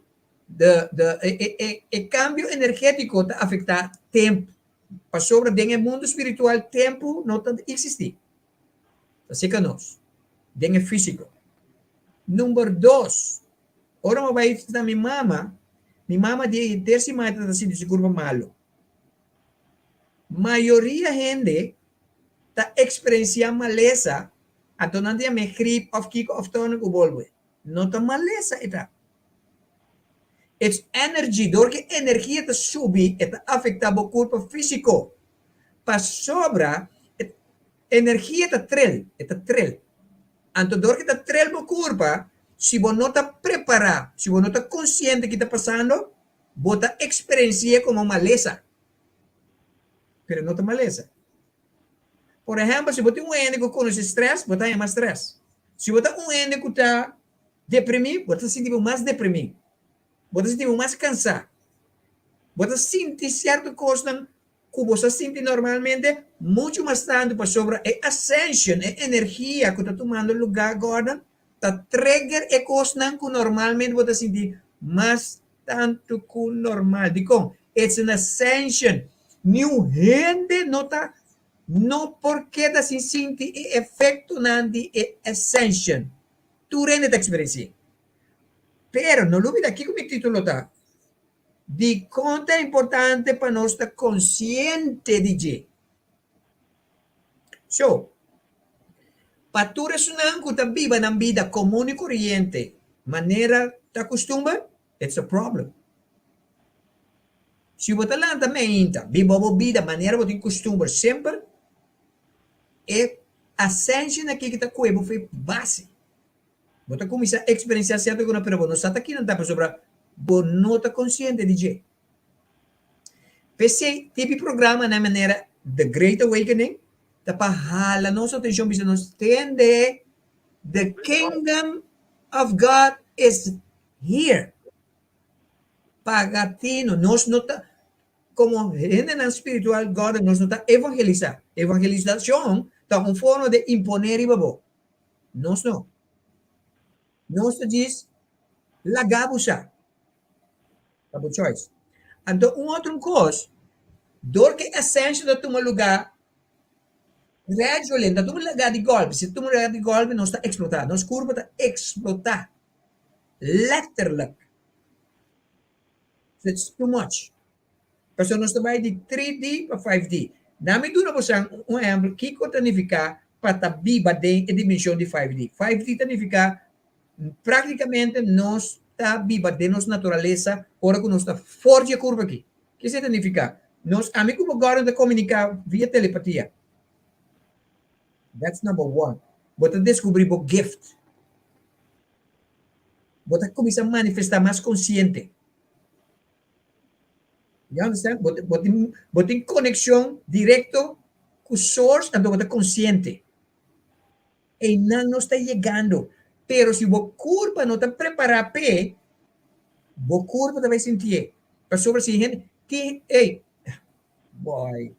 the, the, e, e, e, e kambio energétiko ta afektá tempu. Pasobra den e mundu spiritual tempu no ta eksistí. Ta seka nos, den e físiko. Number dos, Ora mi a bai na mi mama, mi mama di henter siman e tabata sinti su kurpa malu. Mayoria hende ta eksperensiá malesa, anto nan ta yam'é grip òf kiko òf tòne ku bolbe. No ta malesa e ta. It's energy, dor ku e energia ta subi e ta afektá bo kurpa físiko. Pasobra e energia ta trel, e ta trel. Anto dor ki ta trel bo kurpa, si bo no ta prepará, si bo no ta konsiente ki ta pasando, bo ta eksperensi'é komo malesa. Pero no ta malesa. Por ehèmpel, si bo tin un hende ku konosé strès, bo ta haña mas strès. Si bo ta un hende ku ta deprimí, bo ta sinti bo mas deprimí. Bo ta sinti bo mas kansá. Bo ta sinti sierto kosnan ku bo sa sinti normalmente muchu mas tantu pasobra e ascension, e energia ku ta tumando lugá Gordon, ta trigger e kosnan ku normalmente bo ta sinti mas tantu ku normal. Dikon? It's an ascension. Niun hende no ta no por keda sin sinti e efektonan di e ascension. Tur hende ta eksperensi'é. Pero no lubida kiko mi título ta. Dikon ta importante pa nos ta konsiente di dje? So, pa tur esunnan ku ta biba nan bida komun i koriente manera ta kustumber, it's a problem. Si bo ta lanta meinta, biba bo bida manera bo tin kustumber semper, e ascension aki ki ta kohe bo for e base. Bo ta kuminsá eksperensiá sierto kosnan, pero bo no sa ta kinan ta pasobra bo no ta konsiente di dje. P'esei, tipi programanan manera The Great Awakening ta pa hala nos atenshon bisa nos tende the kingdom of God is here. Paga tino, nos no ta komo hendenan spiritual God nos no ta evangelisá. Evangelisashon ta un forma di imponé riba bo. Nos no. Nos ta djis laga bo sa. Ta bo choice. Anto un otro kos, dor ku e ascension ta tuma lugá gradually, no ta tuma lugá di gòlpi. Si ta tuma lugá di gòlpi nos ta eksplotá, nos kurpa ta eksplotá letterlijk. So it's too much. Pasobra nos ta bai di 3D pa 5D. Na mi duna bosan un ehempel kiko ta nifiká pa ta biba den e dimenshon di 5D. 5D ta nifiká praktikamente nos ta biba den nos naturalesa ora ku nos ta for di e kurpa aki. Ke esei ta nifiká? Nos, ami ku bo Gordon ta komuniká via telepatia. That's number one. Bo ta deskubrí bo gift. Bo ta kuminsá manifestá mas konsiente. You understand? Bo, bo, tin, bo tin conexion directo cu source, anto bo ta consciente. Einan nos ta yegando. Pero si bo curpa no ta prepara p'e, Bo kurpa ta bai sintié. Pasobra si hende tin, ey, boy.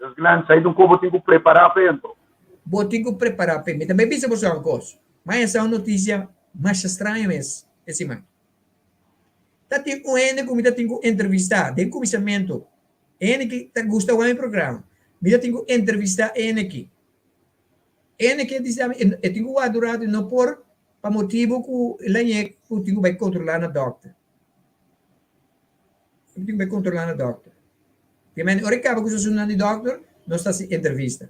Dus Glenn, sa un kos bo tin ku prepará p'e anto. Bo tin ku prepará p'e. Mi ta bai bisa boso un kos. M'a hesa un notisia masha straño mes e siman. Ta tin un hende ku mi ta tin ku entrevistá den kuminsamentu. E hende ki ta gusta wak mi programa. Mi ta tin ku entrevistá e hende aki. E hende ki a bisa mi e tin ku wak durante i no por pa motibu ku el a ñe ku tin ku bai kontrolá na dòkter. E tin ku bai kontrolá na dòkter. Primer ora e kaba ku su asuntunan di dòkter nos ta hasi entrevista.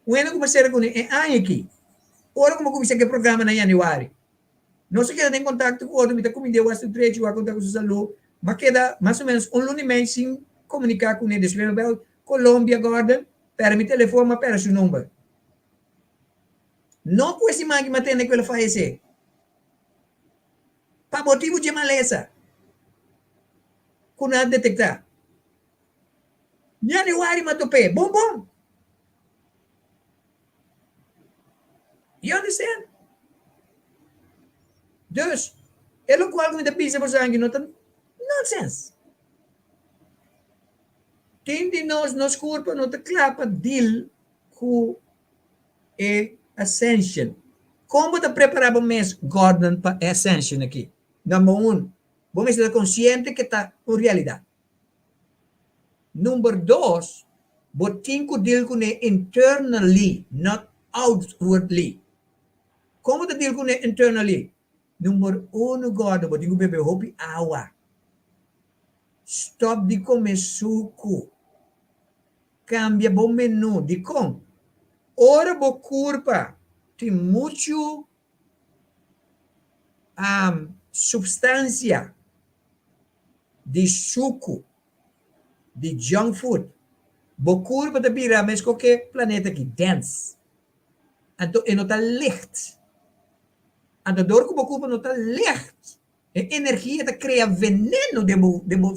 Un hende ku mi a sera kuné e aña aki, ora ku mi a kuminsá ku e programa na yanüari, Nos a keda den kontakto ku otro, mi ta kumind'é wak su drechi, wak konta ku su salú. M'a keda mas o ménos un luna i mei sin komuniká kuné. Despues mi bai Colombia, Gordon pèrdè mi telefòn, m'a pèrdè su number. No ku e siman ki m'a tende ku el a fayesé. Pa motibu dje malesa ku nan a detektá. Januari m'a top'é, bon bon. You understand? Dus, e lokual ku mi ta bisa boso anki no ta nonsense. Tin di nos, nos kurpa no ta kla pa deal ku e ascension. Kon bo ta prepará bo mes, Gordon, pa e ascension aki? Number un, bo mester ta konsiente ke ta un realidat. Number dos, bo tin ku deal kuné internally, not outwardly. Kon bo ta deal kuné internally? Number uno gordo, bo tin ku bebe hopi awa. Stop di kome suku. Kambia bo menu. Dikon? Ora bo kurpa tin muchu substansia di suku, di junk food, bo kurpa ta bira meskos ku e planeta aki, dens. Anto e no ta licht. Anto dor ku bo kurpa no ta licht, e energia ta krea veneno den bo den bo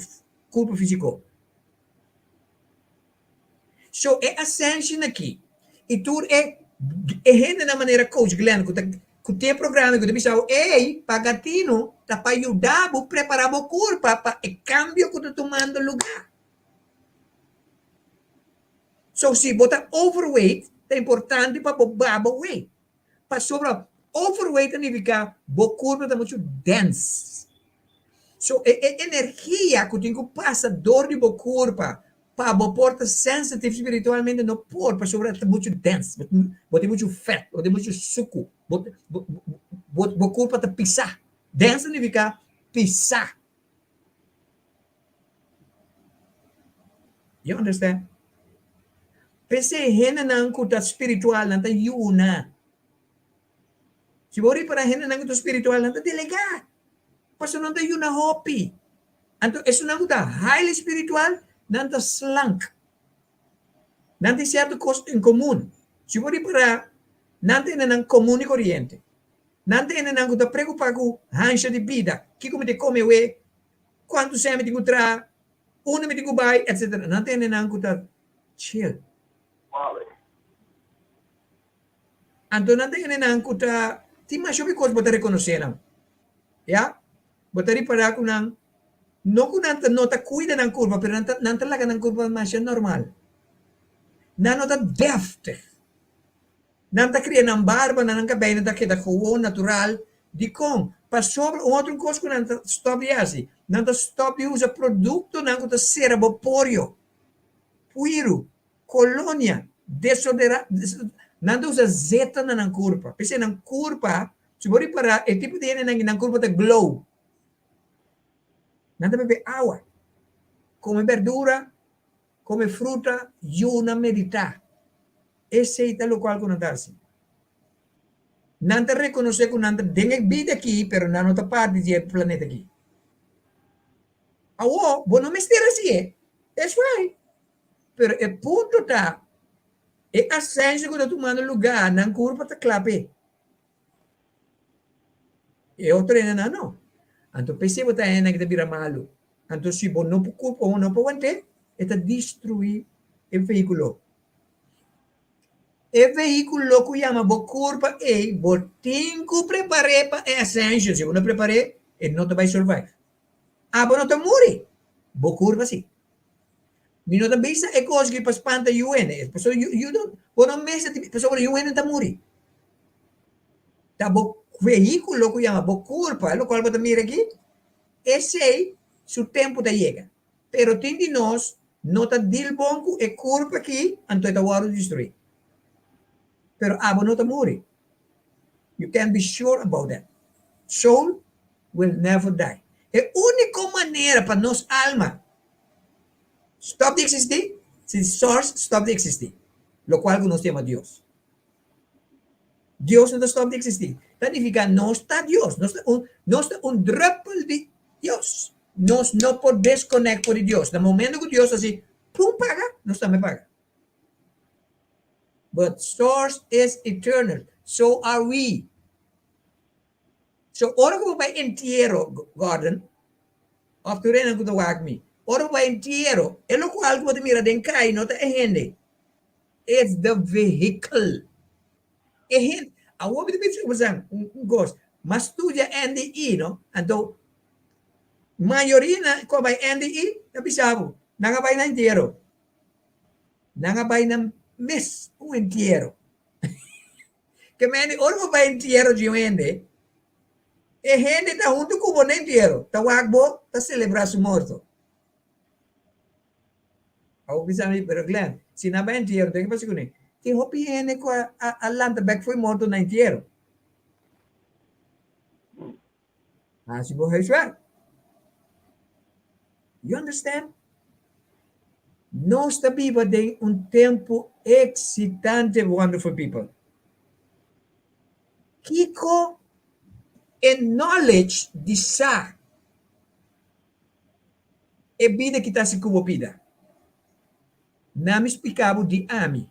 kurpo físiko. So e ascension aki i tur e e hendenan manera Coach Glenn ku ta ku tin e programa ku ta bisa bo ey paga tino ta pa yuda bo prepara bo kurpa pa e kambio ku ta tumando luga. So si bo ta overweight ta importante pa bo baha bo weight pasobra overweight ta nifiká bo kurpa ta muchu dense. So e e energia ku tin ku pasa dor di bo kurpa Pa bo por ta sensitive spiritualmente no por pasobra ta muchu dense, bo tin muchu fèt, bo tin muchu suku, bo bo bo kurpa ta pisá. Dense ta nifiká pisá. You understand? P'esei hendenan ku ta spiritual nan ta yuna. Si bo ripará hendenan ku ta spiritual nan ta delegá pasobra nan ta yuna hopi. Anto esunnan ku ta highly spiritual, nan ta slank. Nan tin sierto kos en komun. Si bo ripará, nan ta hendenan komun i koriente. Nan ta hendenan ku ta preokupá ku hansha di bida, kiko mi ta kome awe, kuantu sèn mi tin ku traha, unda mi tin ku bai, etsetera. Nan ta hendenan ku ta chill. Anto nan ta hendenan ku ta tin masha hopi kos bo ta rekonosé nan. Ya. Bo ta ripará ku nan, no ku nan ta no ta kuida nan kurpa, pero nan ta nan ta laga nan kurpa masha normal. Nan no ta dèftig. Nan ta kria nan barba, nan nan kabeinan ta keda gewoon natural. Dikon? Pasobra un otro kos ku nan ta stòp di hasi, nan ta stòp di usa produktonan ku ta sera bo porio, puiru, Colonia, desodera, nan ta usa zeta na nan kurpa. P'esei nan kurpa, si bo ripará, e tipo di hendenan ki nan kurpa ta glow. Nan ta bebe awa, kome berdura, kome fruta, yuna, meditá. Esei ta lokual ku nan ta hasi. Nan ta rekonosé ku nan ta den e bida akí, pero nan no ta parti di e planeta akí. Awor, bo no mester hasié. Es fai. Pero e punto ta, e ascenso ku ta tumando lugá, nan kurpa ta kla p'e. E otro hendenan no. Anto p'esei bo ta hendenan ki ta bira malu. Anto si bo no por kurpa bo no por want'é, e ta destruí e vehíkulo. E vehíkulo ku yama bo kurpa ei, bo tin ku prepar'é pa e ascension. Si bo no prepar'é, e no ta bai survive. Abo no ta muri, bo kurpa si. Mi no ta bisa e kos aki pa spanta yu hende, pasobra yu yu no bo no mester di pasobra yu hende ta muri. Ta bo vehíkulo ku yama bo kurpa, lokual bo ta mira aki, esei su tempu ta yega. Pero tin di nos no ta deal bon ku e kurpa aki, anto e ta wòrdu destruí. Pero abo no ta muri. You can be sure about that. Soul will never die. E úniko manera pa nos alma stòp di eksistí, si Source stòp di eksistí, lokual ku nos ta yama Dios. Dios no ta stòp di eksistí. Ta nifiká nos ta Dios. Nos ta un, nos ta un drùpel di Dios. Nos no por deskonèkt for di Dios. Na momento ku Dios hasi pum paga, nos tambe paga. But Source is eternal, so are we. So ora ku bo bai entiero, Gordon, òf tur esnan ku ta wak mi, ora bo bai entiero, e lokual ku bo ta mira den kai no ta e hende, it's the vehicle. E hende, awor mi ta bisa bo san un kos, m'a studia NDI no, anto mayoria nan ku a bai NDI ta bisa bo, nan a bai na entiero. Nan a bai nan mes un entiero. Ke mende ora bo bai entiero di un hende, e hende ta huntu ku bo na entiero, ta wak bo, ta selebrá su morto. Awor bisa mi, pero Glenn, si nan bai entiero, ke pasa kuné? Tin hopi hende ku a lanta bèk fo'i morto na entiero. Hasi bo huiswerk. You understand? Nos ta biba den un tempu eksitante, wonderful people. Kiko e knowledge di sa e bida ki ta hasi ku bo bida? Na mi splika bo di ami.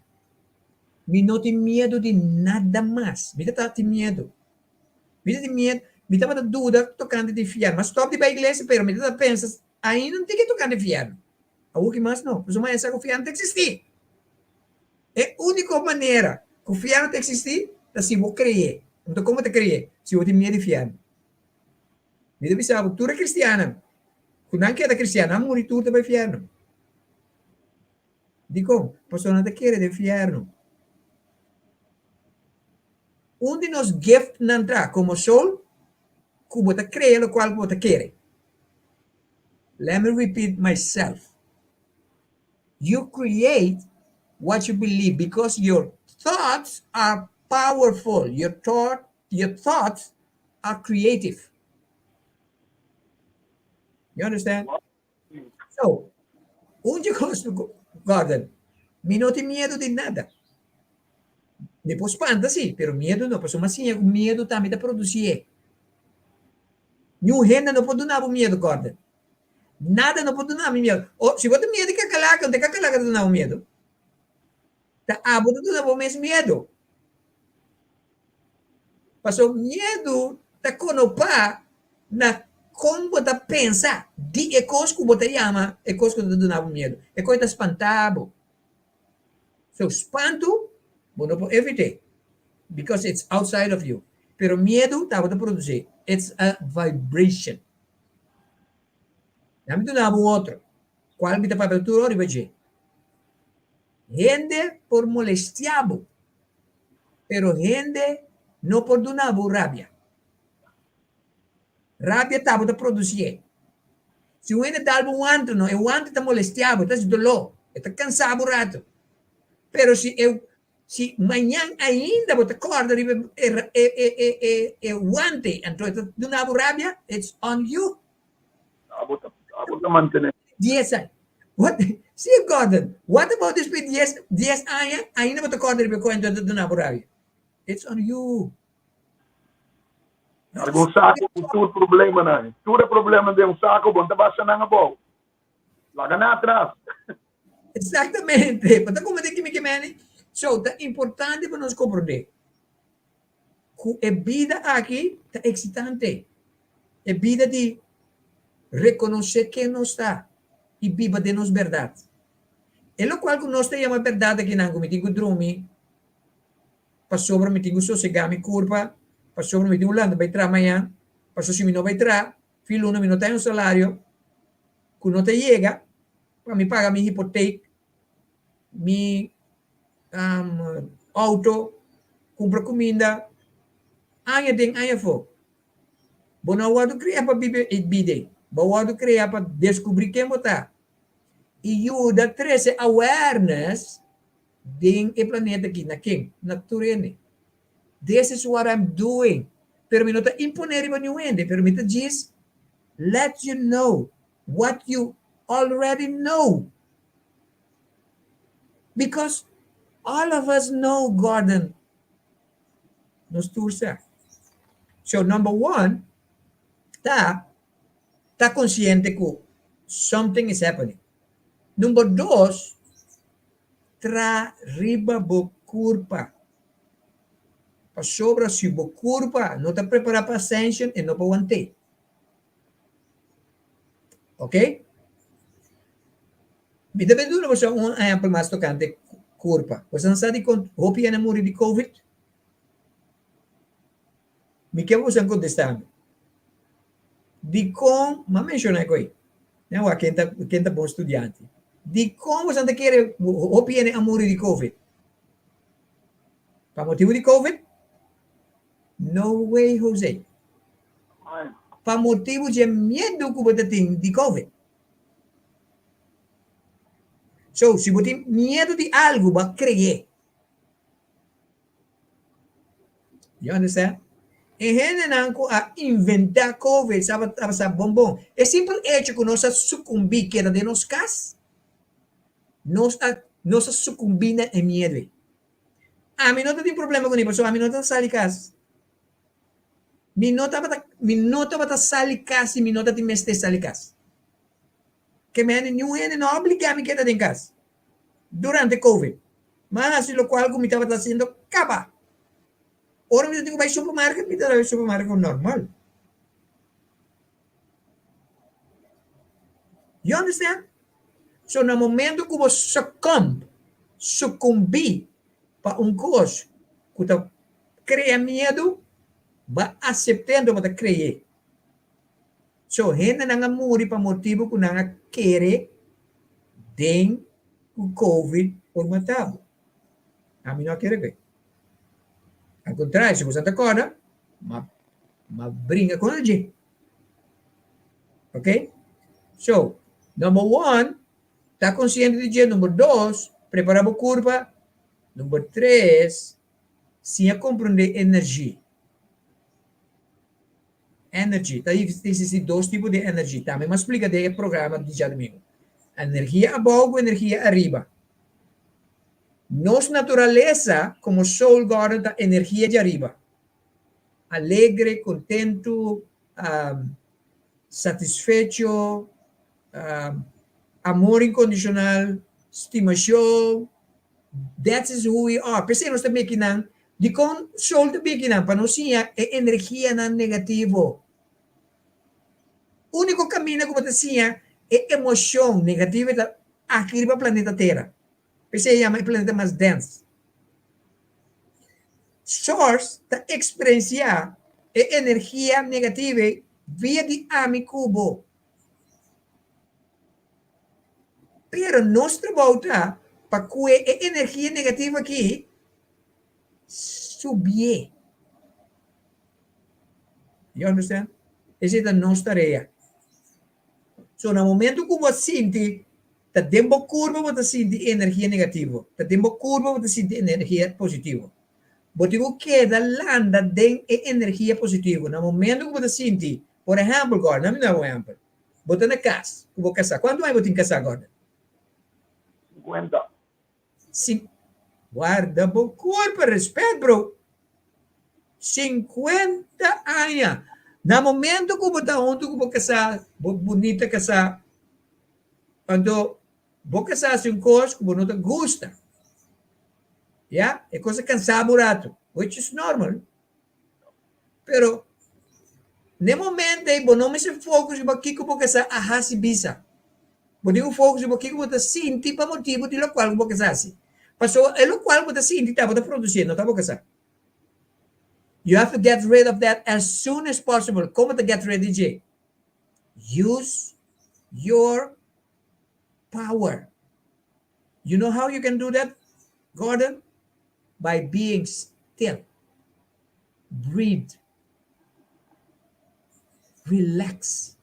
Mi no tin miedu di nada mas. Mi ta tin miedu. Mi ta tin miedu. Mi tabata duda tokante di fièrnu. Mi a stòp di bai iglesia, pero mi tabata pensa ainda un tiki tokante fièrnu. Awor ki mas no, pasobra mi a sa ku fièrnu ta eksistí. E úniko manera ku fièrnu ta eksistí ta si bo kree. Anto kon bo ta kree si bo tin miedu di fièrnu? Mi ta bisa bo, tur e kristiannan ku nan keda kristian, nan muri tur ta bai fièrnu. Dikon? Pasobra nan ta kere den fièrnu. Un di nos giftnan ta komo sol ku bo ta krea lokual ku bo ta kere. Let me repeat myself. You create what you believe because your thoughts are powerful. Your thought, your thoughts are creative. You understand? So, un dje kos, Gordon, mi no tin miedu di nada. Mi por spanta sí, pero miedu no, pasobra mi a siña ku miedu tambe ta produsié. Niun hende no por duna bo miedu, Gordon. Nada no por duna mi miedu. O, si bo tin miedu di kakalaka, un te kakalaka ta duna bo miedu? Ta abo ta duna bo mes miedu. Pasobra miedu ta konopá na kon bo ta pensa di e kos ku bo ta yama e kos ku ta duna bo miedu. E kos ta spantá bo. So spantu bo no por evit'é because it's outside of you. Pero miedu ta bo ta produsí. It's a vibration. Nan mi duna bo un otro, kual mi ta papia tur ora riba dje. Hende por molestiá bo, pero hende no por duna bo rabia. Rabia ta bo ta produsié. Si un hende dal bo un wantu, no, e wantu ta molestiá bo, e ta hasi doló, e ta kansá bo ratu. Pero si e si mañan ainda bo ta kòrda riba e e e e e wante, anto e ta duna bo rabia, it's on you. Abo ta abo ta mantené. Dies aña. What? Sí, Gordon. What about despues di dies, dies aña, ainda bo ta kòrda riba e kos enton ta duna bo rabia? It's on you. Karga un sako ku tur problemanan. Tur e problemanan den un sako, bo no ta basha nan abou. Laga nan atras. Exactamente. Bo ta komprendé kimi ke meni? So, ta importante pa nos komprendé ku e bida aki ta eksitante. E bida di rekonosé ken nos ta i biba den nos bèrdat. E lokual ku nos ta yama bèrdat akinan ku mi tin ku drumi pasobra mi tin ku sosegá mi kurpa, pasobra mi tin ku lanta bai traha mañan, pasobra si mi no bai traha, fin luna mi no ta haña un salario. ku no ta yega pa mi paga mi hipotek, mi outo, kumpra kuminda, aña den aña afó. Bo no a wòrdu krea pa biba e bida ei. Bo a wòrdu krea pa deskubrí ken bo ta i yuda trese awareness den e planeta aki. Na ken? Na tur hende. This is what I'm doing. Pero mi no ta imponé riba niun hende, pero mi ta djis let you know what you already know. Because all of us know, Gordon. Nos tur sa. So number one ta ta konsiente ku something is happening. Number dos, tra riba bo kurpa. Pasobra si bo kurpa no ta prepará pa ascension, e no por want'é. Ok? Mi ta bin duna boso un ehempel mas tokante kurpa. Boso nan sa dikon hopi hende a muri di covid? Mi ke boso kontestá mi. Dikon, m'a menshoná e koi, nan wak ken ta ken ta bon studiante. Dikon boso ta kere hopi hende a muri di covid? Pa motibu di covid? No way Jose. Pa motibu dje miedu ku bo ta tin di covid. So, si bo tin miedu di algu, bo a kre'é. You understand? E hendenan ku a inventá covid sa tabata sa bon bon. E simpel echo ku nos a sukumbí keda den nos kas, nos a nos a sukumbí na e miedu ei. Ami no ta tin problema kuné pasobra ami no ta sali kas. Mi no tabata mi no tabata sali kas si mi no ta tin mester sali kas. Ke mende niun hende no a obligá mi keda den kas durante covid. Mi a hasi lokual ku mi tabata hasiendo kaba. Ora mi ta tin ku bai supermarket mi ta bai supermarket normal. You understand? So na momento ku bo succumb, sukumbí pa un kos ku ta krea miedu, bo a asept'é anto bo ta kre'é. So hendenan a muri pa motibu ku nan a kere den ku covid por mata bo. Ami no a kere ku e. Al kontrario, si bo sa ta kòrda, m'a bringa kontra dje. Ok? So, number one, ta konsiente di dje. Number dos, prepará bo kurpa. Number tres, siña komprondé energi. Energy. Ta existi dos tipo di energy. Tambe m'a splika den e programa di djadumingu. Energia abou ku energia ariba. Nos naturalesa komo soul garden ta energia di ariba. Alegre, kontentu, satisfecho, amor inkondishonal, stimashon. That is who we are. P'esei nos ta meki nan. Dikon Soul ta meki nan? Pa nos siña e energianan negativo. Úniko kaminda ku bo ta siña e emoshon negativo ta aki riba planeta Tera. P'esei e yama e planeta mas dens. Source ta eksperensiá e energia negativo ei via di ami ku bo. Pero nos trabou ta pa kue e energia negativo aki subié. You understand? Esei ta nos tarea. So na momento ku bo a sinti ta den bo kurpa bo ta sinti energia negativo, ta den bo kurpa bo ta sinti energia positivo. Bo tin ku keda landa den e energia positivo. Na momento ku bo ta sinti, por ehèmpel Gordon, ami duna bo un ehèmpel. Bo ta na kas ku bo kasá. Kuantu aña bo tin kasá, Gordon? 50. Si, warda bo kurpa, respet bro. 50 aña. Na momento ku bo ta huntu ku bo kasá, bo bunita kasá, anto bo kasá hasi un kos ku bo no ta gusta. Ya, e kos a kansá bo ratu, which is normal. Pero, n'e momento ei bo no mester focus riba kiko bo kasá a hasi bisa. Bo tin ku focus riba kiko bo ta sinti pa motibu di lokual ku bo kasá hasi. Pasobra e lokual bo ta sinti ta bo ta produsié, no ta bo kasá. You have to get rid of that as soon as possible. Kon bo ta get rid di dje? Use. your power. You know how you can do that, Gordon? By being still. Breathe. Relax.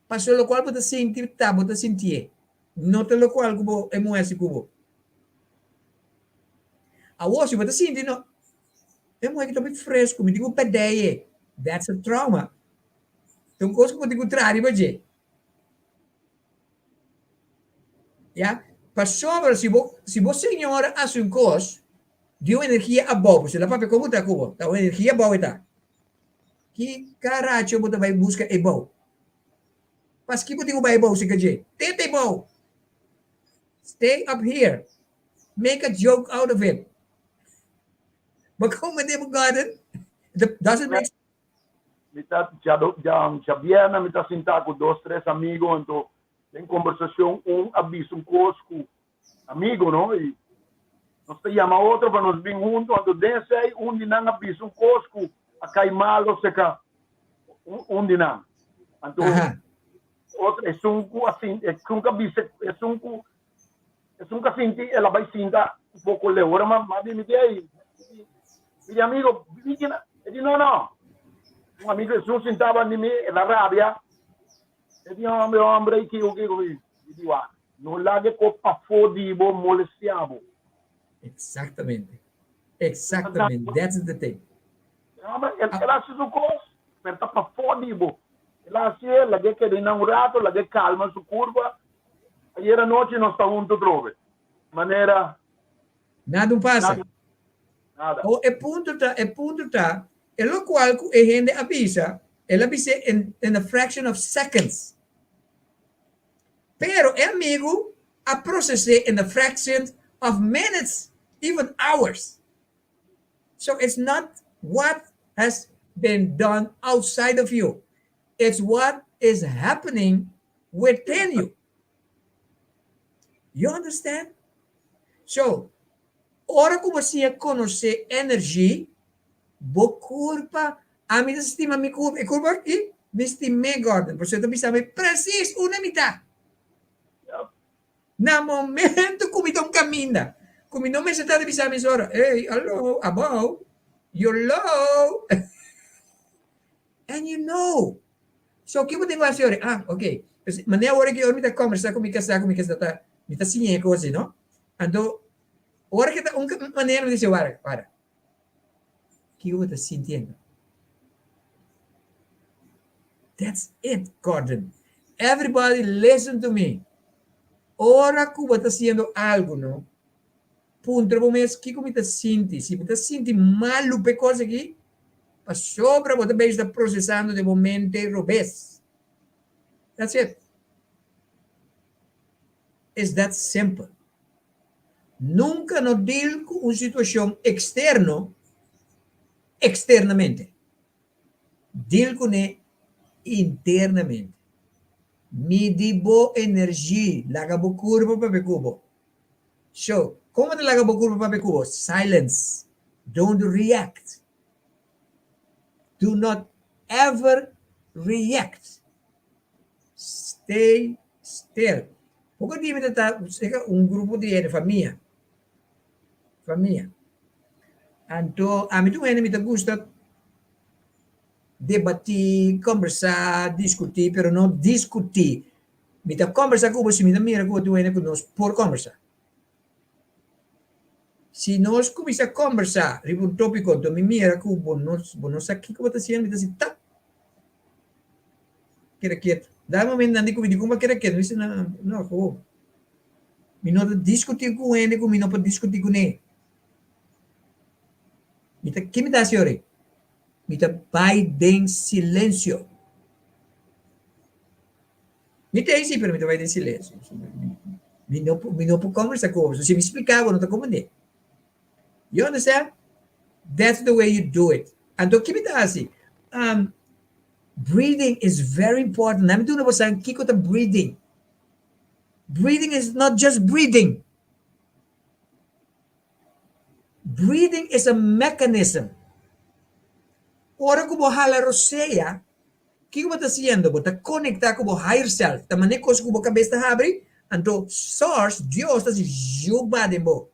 Paso lokual bo ta sinti ta bo ta sintié. No ta lokual ku bo e muhé hasi ku bo. Awor si bo ta sinti no e muhé ki ta hopi fresku mi tin ku pèrdè That's a trauma. Ta un kos ku bo tin ku traha riba dje. Ya, pasobra si bo si bo señora hasi un kos di un energia abou, pasobra el a papia kon ku ta ku bo, ta un energia abou e ta. Ki karacho bo ta bai buska e bou? Paski bo tin ku bai e bou serka dje? Tenta e bou! Stay up here. Make a joke out of it. Bo komende bo garden? Does it make sense? Mi ta djabièrnè mi ta sintá ku dos tres amigo anto den kombersashon un a bisa un kos ku amigo no i nos ta yama otro pa nos bin huntu anto den esei un di nan a bisa un kos ku a kai malo seka un di nan anto otro esun ku a sinti esun ku a bisa esun ku esun ku a sinti el a bai sinta un poko leu ora mi a bin mi di ey mi di amigo bin kina e di no no un amigo esun sintaba di mi el a rabia e di hombre hombre y kiko kiko mi di wak no laga e kos pafó di bo molestia bo. Exactamente exactamente that's the thing. Hombre el a hasi su kos pero ta pafó di bo el a hasié lag'é keda einan un rato lag'é kalma su kurpa Ayer anochi nos ta hunto trobe. Manera. Nada un pasa. Nada. O e punto ta, e punto ta, e locual cu e hende a bisa, el a bis'é in, in a fraction of seconds. Pero e amigo a proces'é in a fraction of minutes, even hours. So it's not what has been done outside of you, it's what is happening within you. You understand? So, ora ku bo siña konosé energy, bo kurpa, ami ta stima mi kurpa, e kurpa aki, mi stim'é Gordon, pasobra e ta bisa mi presis unda mi ta. Na momento ku mi ta un kaminda, ku mi no mester ta ta bisa mi sora, ey, alo, abou, you're low. And you know. So ki bo tin ku hasi ora? Ah, ok. Pues manera ora ki ora mi ta kombersá ku mi kasá ku mi kasá ta mi ta siña e kos ei, no? Anto ora ki ta un manera mi ta disi, wara, wara. Kiko bo ta sintiendo? That's it, Gordon. Everybody listen to me. Ora ku bo ta hasiendo algu, no? Puntra bo mes, Kiko mi ta sinti? Si bo ta sinti malu p'e kos aki, pasobra bo ta bezig ta prosesando den bo mente robes. That's it. It's that simple. Nunka no deal ku un situashon eksterno eksternamente. Deal kuné internamente. Midi bo energi, laga bo kurpa papia ku bo. So, kon bo ta laga bo kurpa papia ku bo? Silence. Don't react. Do not ever react. Stay still. Poko di mi ta ta seka un grupo di hende, famia. Famia. Anto, ami ta un hende mi ta gusta debatí, kombersá, diskutí, pero no diskutí. Mi ta kombersá ku bo si mi ta mira ku bo ta un hende ku nos por kombersá. Si nos kuminsá kombersá riba un tópiko anto mi mira ku bo no bo no sa kiko bo ta hasiendo, mi ta hasi tap! Keda ketu. Da momento nan di ku mi di kuma keda ketu, mi si no, no, ho. Mi no ta diskutí ku un hende ku mi no por diskutí kuné. Mi ta, ke mi ta hasi ora? Mi ta bai den silensio. Mi ta ei si, pero mi ta bai den silensio. Mi no por, mi no por conversa cu bo. Si mi splica bo no ta comprende. You understand? That's the way you do it. Anto ki mi ta hasi? Um, breathing is very important. Nan mi duna bo san kiko ta breathing. Breathing is not just breathing. Breathing is a mechanism. Ora ku bo hala rosea, Kiko bo ta hasiendo? Bo ta konektá ku bo higher self. Ta manera kos ku bo kabes ta habri, anto Source, Dios, ta hasi zjuba den bo.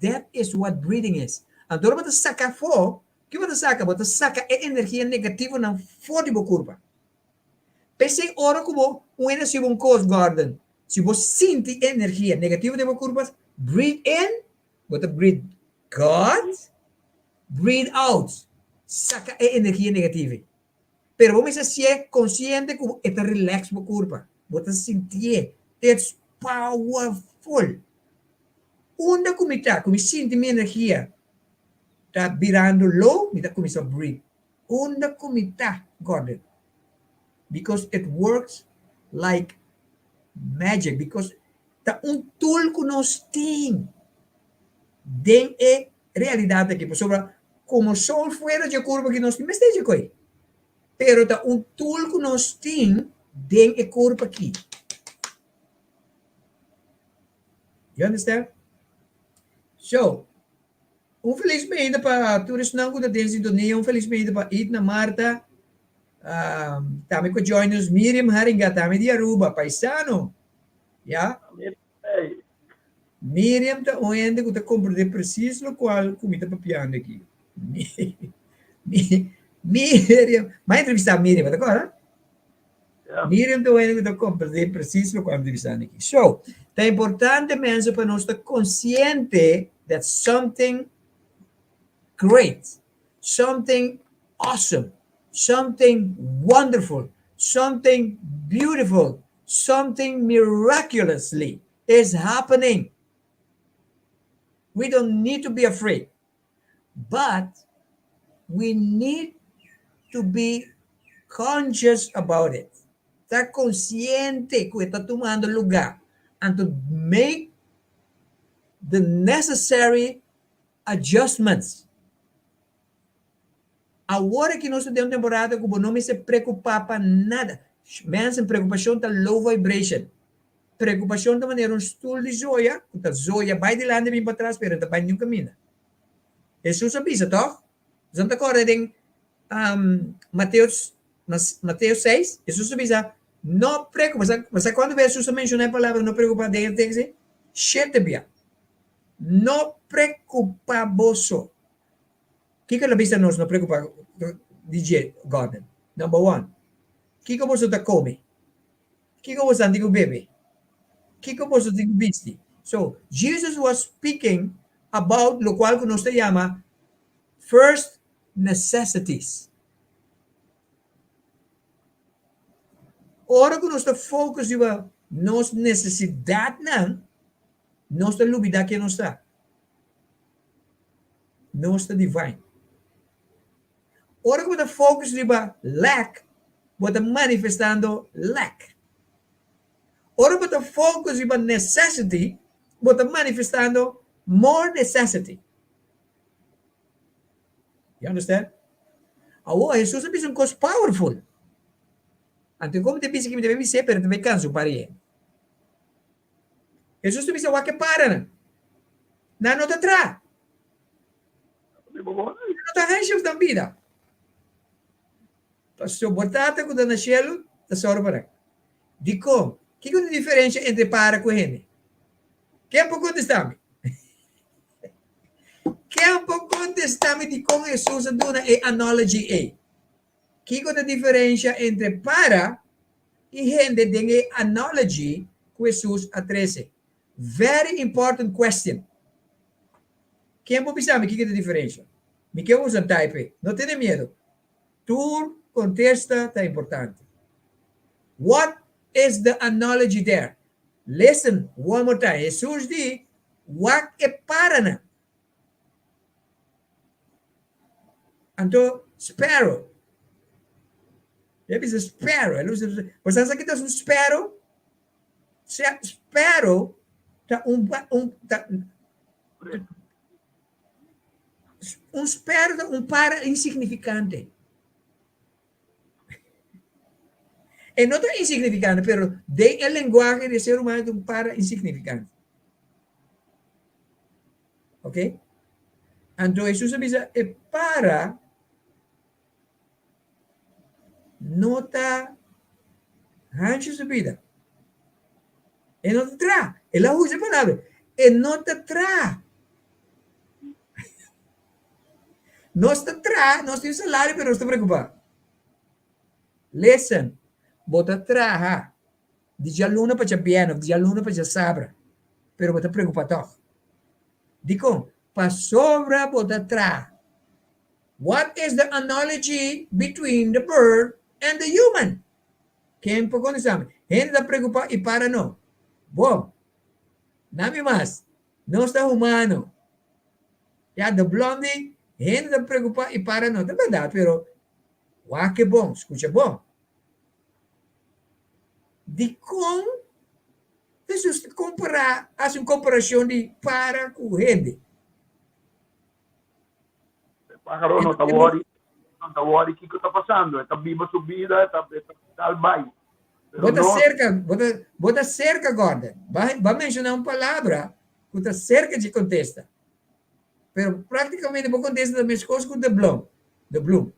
That is what breathing is. Anto ora bo ta saka afó, kiko bo ta saka? Bo ta saka e energia negativonan for di bo kurpa. P'esei ora ku bo un hende hasi bo un kos, Gordon, si bo sinti e energia negativo den bo kurpa, breathe in, bo ta breathe God, breathe out, saka e energia negativo. Pero bo mester hasié konsiente ku e ta relax bo kurpa. Bo ta sintié. It's powerful. Unda ku mi ta, ku mi sinti mi energia ta birando low, mi ta kuminsá breathe. Unda ku mi ta, Gordon. Because it works like magic. Because ta un tool ku nos tin den e realidat aki. Pasobra komo soul fuera dje kurpa aki nos tin mester dje koi. Pero ta un tool ku nos tin den e kurpa aki. You understand? So, un felis mainta pa tur esnan ku ta den sintonia, un felis mainta pa Idna Marta, um, tambe ku join us Miriam Haringa, tambe di Aruba, paisano. Ya? Hey. Miriam ta un hende ku ta komprendé presis lokual ku mi ta papiando aki. Miriam, m'a entrevistá Miriam, bo ta kòrda? Yeah. Miriam ta un hende ku ta komprendé presis lokual mi ta bisando aki. So, ta importante mensen pa nos ta konsiente that something great, something awesome, something wonderful, something beautiful, something miraculously is happening. We don't need to be afraid, but we need to be conscious about it. Ta konsiente ku e ta tumando lugá and to make the necessary adjustments. Awor aki nos ta den un temporada ku bo no mester preokupá pa nada. Mensen, preokupashon ta low vibration. Preokupashon ta manera un stul di zoya ku ta zoya bai dilanti bin patras pero e ta bai niun kaminda. Hesus a bisa tòg? Boso no ta kòrda den Mateo Mateo seis? Hesus a bisa, No preokupá. Bo sa kuantu bes Hesus a menshoná e palabra no preokupá den e tekst ei? Shete bia. No preokupá boso. Kiko lo bisa nos no preocupa di dje, Gordon? Number one, kiko boso ta come? Kiko boso tin cu bebe? Kiko boso tin cu bisti? So, Jesus was speaking about locual cu nos ta yama first necessities. Ora cu nos ta focus riba nos necesidadnan, nos ta lubida ken nos ta. Nos ta divine. Ora ku bo ta focus riba lack, bo ta manifestando lack. Ora bo ta focus riba necessity, bo ta manifestando more necessity. You understand? Awor, Jesus a bisa un kos powerful. Anto komo ta bisa ki mi ta bis'é, pero ta bai kansa un par di hende. Hesus ta bisa wak e paranan. Nan no ta traha. Nan no ta haña nan bida. Pasobra bo Tata ku ta na shelu ta sòru pa nan. Dikon? Kiko ta diferensha entre para ku hende? Ken por kontestá mi? Ken por kontestá mi dikon Hesus a duna e analogy ei? Kiko ta diferensha entre para i hende den e analogy ku Hesus a trese? Very important question. Ken por bisa mi kiko ta diferensha? Mi ke usa un type. No tene miedo. Tur kontesta ta importante. What is the analogy there? Listen one more time. Hesus di, Wak e paranan. Anto sparrow. E bisa sparrow. E usa, bo sa sa kita un sparrow? Sparrow ta un un ta un sparrow ta un para insignificante. E no ta insignificante, pero den e lenguahe di e ser humano ta un para insignificante. Ok? Anto Hesus a bisa, e para. no ta hanchi su bida. E no ta traha. El a usa e palabra. E no ta traha. Nos ta traha, nos tin salario, pero nos ta preocupa. Listen, bo ta traha di djaluna pa djabièrnè of di djaluna pa djasabra, pero bo ta preocupa tog. Dikon? Pasobra bo ta traha. What is the analogy between the bird and the human? Ken por contesta mi? Hende ta preocupa y para no. Bon, na mi mas, nos ta humano. Ya, de Blondie, hende ta preocupa y para no. Ta berdad, pero wak e bon, scucha bon. Dikon Hesus ta compara, haci un comparacion di para cu hende? E pájaro no ta wòri, no ta wòri kiko ta pasando. E ta biba su bida, e ta, e ta dal bai. Pero Bo ta nos, cerca, bo ta, bo ta cerca, Gordon. Ba, ba menciona un palabra cu ta cerca dje contesta. Pero practicamente bo contesta ta mescos cu de blom, de bloem.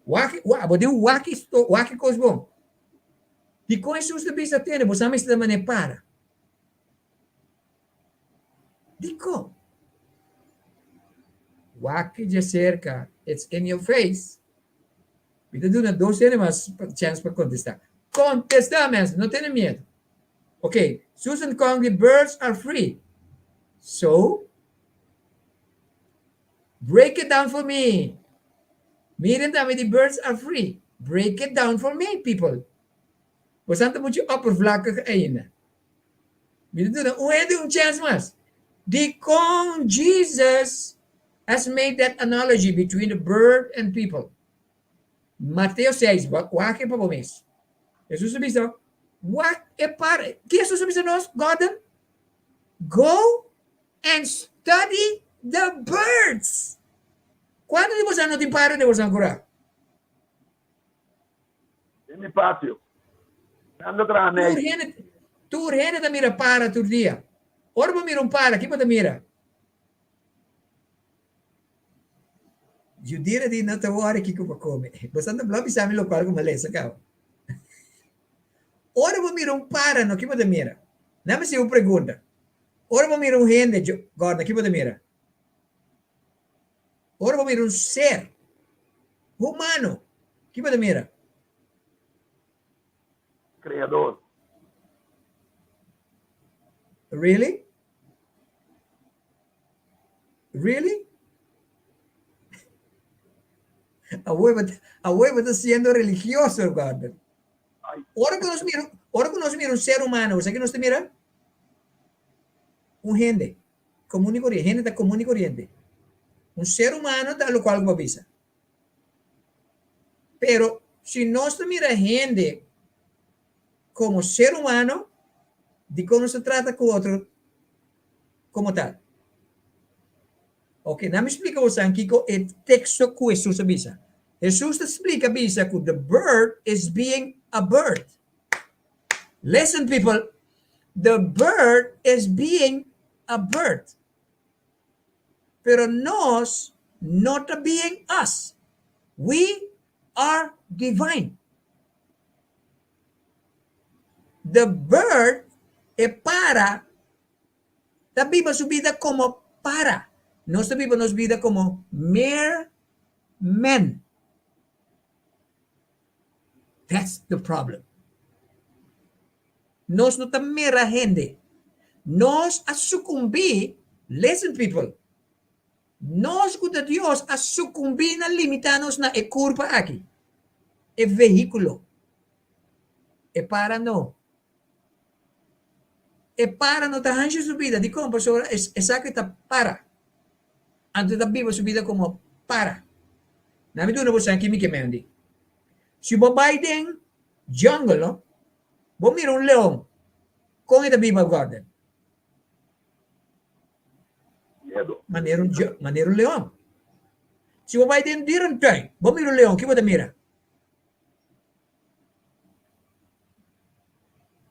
Wak, wak, bo tin wak sto, wak cos bon. Dicon Hesus ta bisa tene, bo sa mester ta manera para. Dikon? Wak dje serka, it's in your face. Mi ta duna dos hende mas chèns pa kontestá. Kontestá, mensen, no tene miedu. Ok, Susan Kong di birds are free. So, break it down for me. Miren tambe di birds are free. Break it down for me, people. Bosan ta muchu oppervlakkig ainda. Mi ta duna un hende un chèns mas. Dikon Jesus has made that analogy between the bird and people? Mateo 6, wak e pa bo mes. Jesus a bisa, wak e para. Ki Jesus a bisa nos, Gordon? Go and study the birds. Kuantu di boso no tin para den boso kurá? Den mi patio. Nan ta traha Tur neshi. hende, tur hende ta mira para tur dia. Ora bo mira un para, ki bo ta mira? Judira di no ta wòri kiko bo kome. Bo sa ta bla bisa mi lokual ku mi a lesa kaba. Ora bo mira un para, no ki bo ta mira? Nan mi hasi un pregunta. Ora bo mira un hende, Gordon, ki bo ta mira? Ora bo mira un ser humano, ki bo ta mira? Creador. Really? Really? Awor bo ta, awor bo ta siendo religioso, Gordon. Ora ku nos mira, ora ku nos mira un ser humano, bo sa ki nos ta mira? Un hende. Komun i koriente. Hende ta komun i koriente. Un ser humano ta lokual ku bo a bisa. Pero si nos ta mira hende komo ser humano, dikon nos ta trata ku otro komo tal? Oke, nan mi splika bosan kiko e teksto ku Hesus a bisa. Hesus ta splika bisa ku the bird is being a bird. Listen people, the bird is being a bird. Pero nos no ta being us. We are divine. The bird e para ta biba su bida como para. Nos ta biba nos bida como mere men. That's the problem. Nos no ta mira hende. Nos a sucumbí, listen people, nos cu ta Dios a sucumbí na limita nos na e curpa aki, e vehiculo. E para no. E para no ta hancha su bida. Dicon? Pasobra esaki ta para. Anto e ta biba su bida komo para. Na mi duna bo sa ki mi ke mendi. Si bo bai den jungle no, bo mira un leon, kon e ta biba Gordon? Miedo. Manera un manera un leon. Si bo bai den dierentuin, bo mira un leon, ki bo ta mira?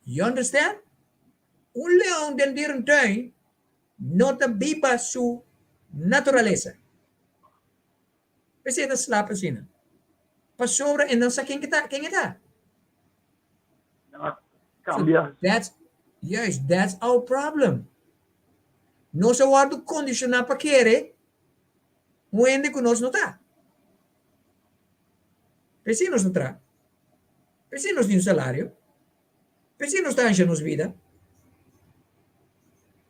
You understand? Un leon den dierentuin no ta biba su naturalesa. P'esei e ta slap asina. Pasobra e no sa ken ke ta, ken e ta. Nan a kambia. So that's, juist, that's our problem. Nos a wòrdu kondishoná pa kere un hende ku nos no ta. P'esei nos ta traha. P'esei nos tin un salario. P'esei nos ta ansha nos bida.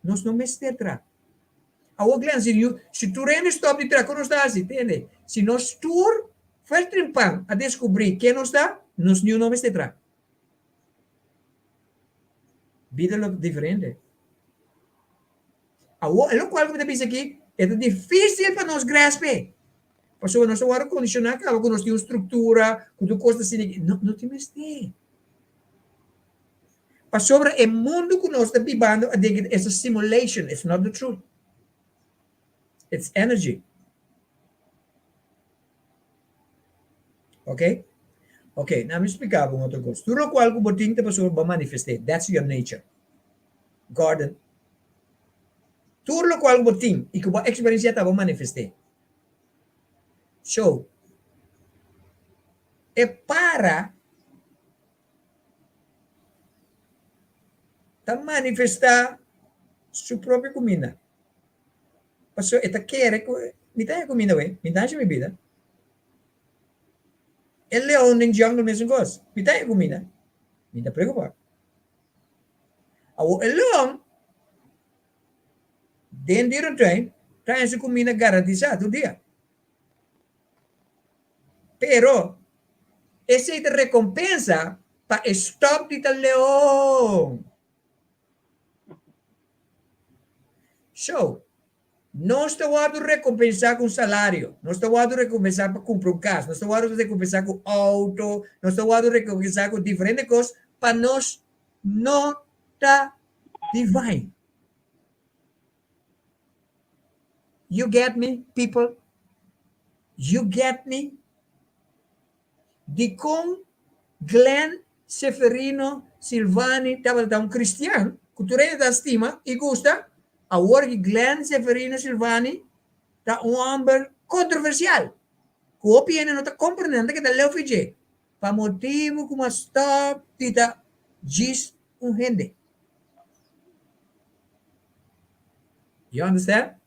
Nos no mester traha. Awor Glenn, si si tur hende stop di traha, kon nos ta hasi? Tende, si nos tur vertrimpan a deskubrí ken nos ta, nos niun no mester traha. Bida lo ta diferente. Awor, e lokual ku mi ta bisa aki, e ta difísil pa nos grasp e. Pasobra nos ta wòrdu kondishoná kaba ku nos tin un struktura, ku tur kos ta asina. No, no tin mester. Pasobra e mundu ku nos ta bibando aden is a simulation, it's not the truth. It's energy. Ok? Ok, na mi splika bo un otro kos. Tur lokual ku bo tin ta pasobra bo a manifest'é. That's your nature. Gordon. Tur lokual ku bo tin i ku bo a eksperensiá ta bo manifest'é. So, e para Ta manifestá su propio kuminda. Pasobra e ta kere ku mi ta haña kuminda wei, mi ta haña mi bida. E leon den jungle mesun kos, mi ta haña kuminda, mi ta preokupá. Awor e leon den dierentuin ta haña su kuminda garantisá tur dia. Pero, esei ta rekompensa pa e stòp di ta leon. So, nos ta wòrdu rekompensá ku un salario, nos ta wòrdu rekompensá pa kumpra un kas, nos ta wòrdu rekompensá ku outo, nos ta wòrdu rekompensá ku diferente kos pa nos no ta divine. You get me, people? You get me? Dikon Glenn Seferino Silvani tabata ta un kristian ku tur hende ta stima i gusta? Awor ki Glenn Seferino Silvani ta un hòmber kontroversial, ku hopi hende no ta komprendé, nan ta keda leu fi dje, pa motibu ku mas stòp di ta djis un hende. You understand?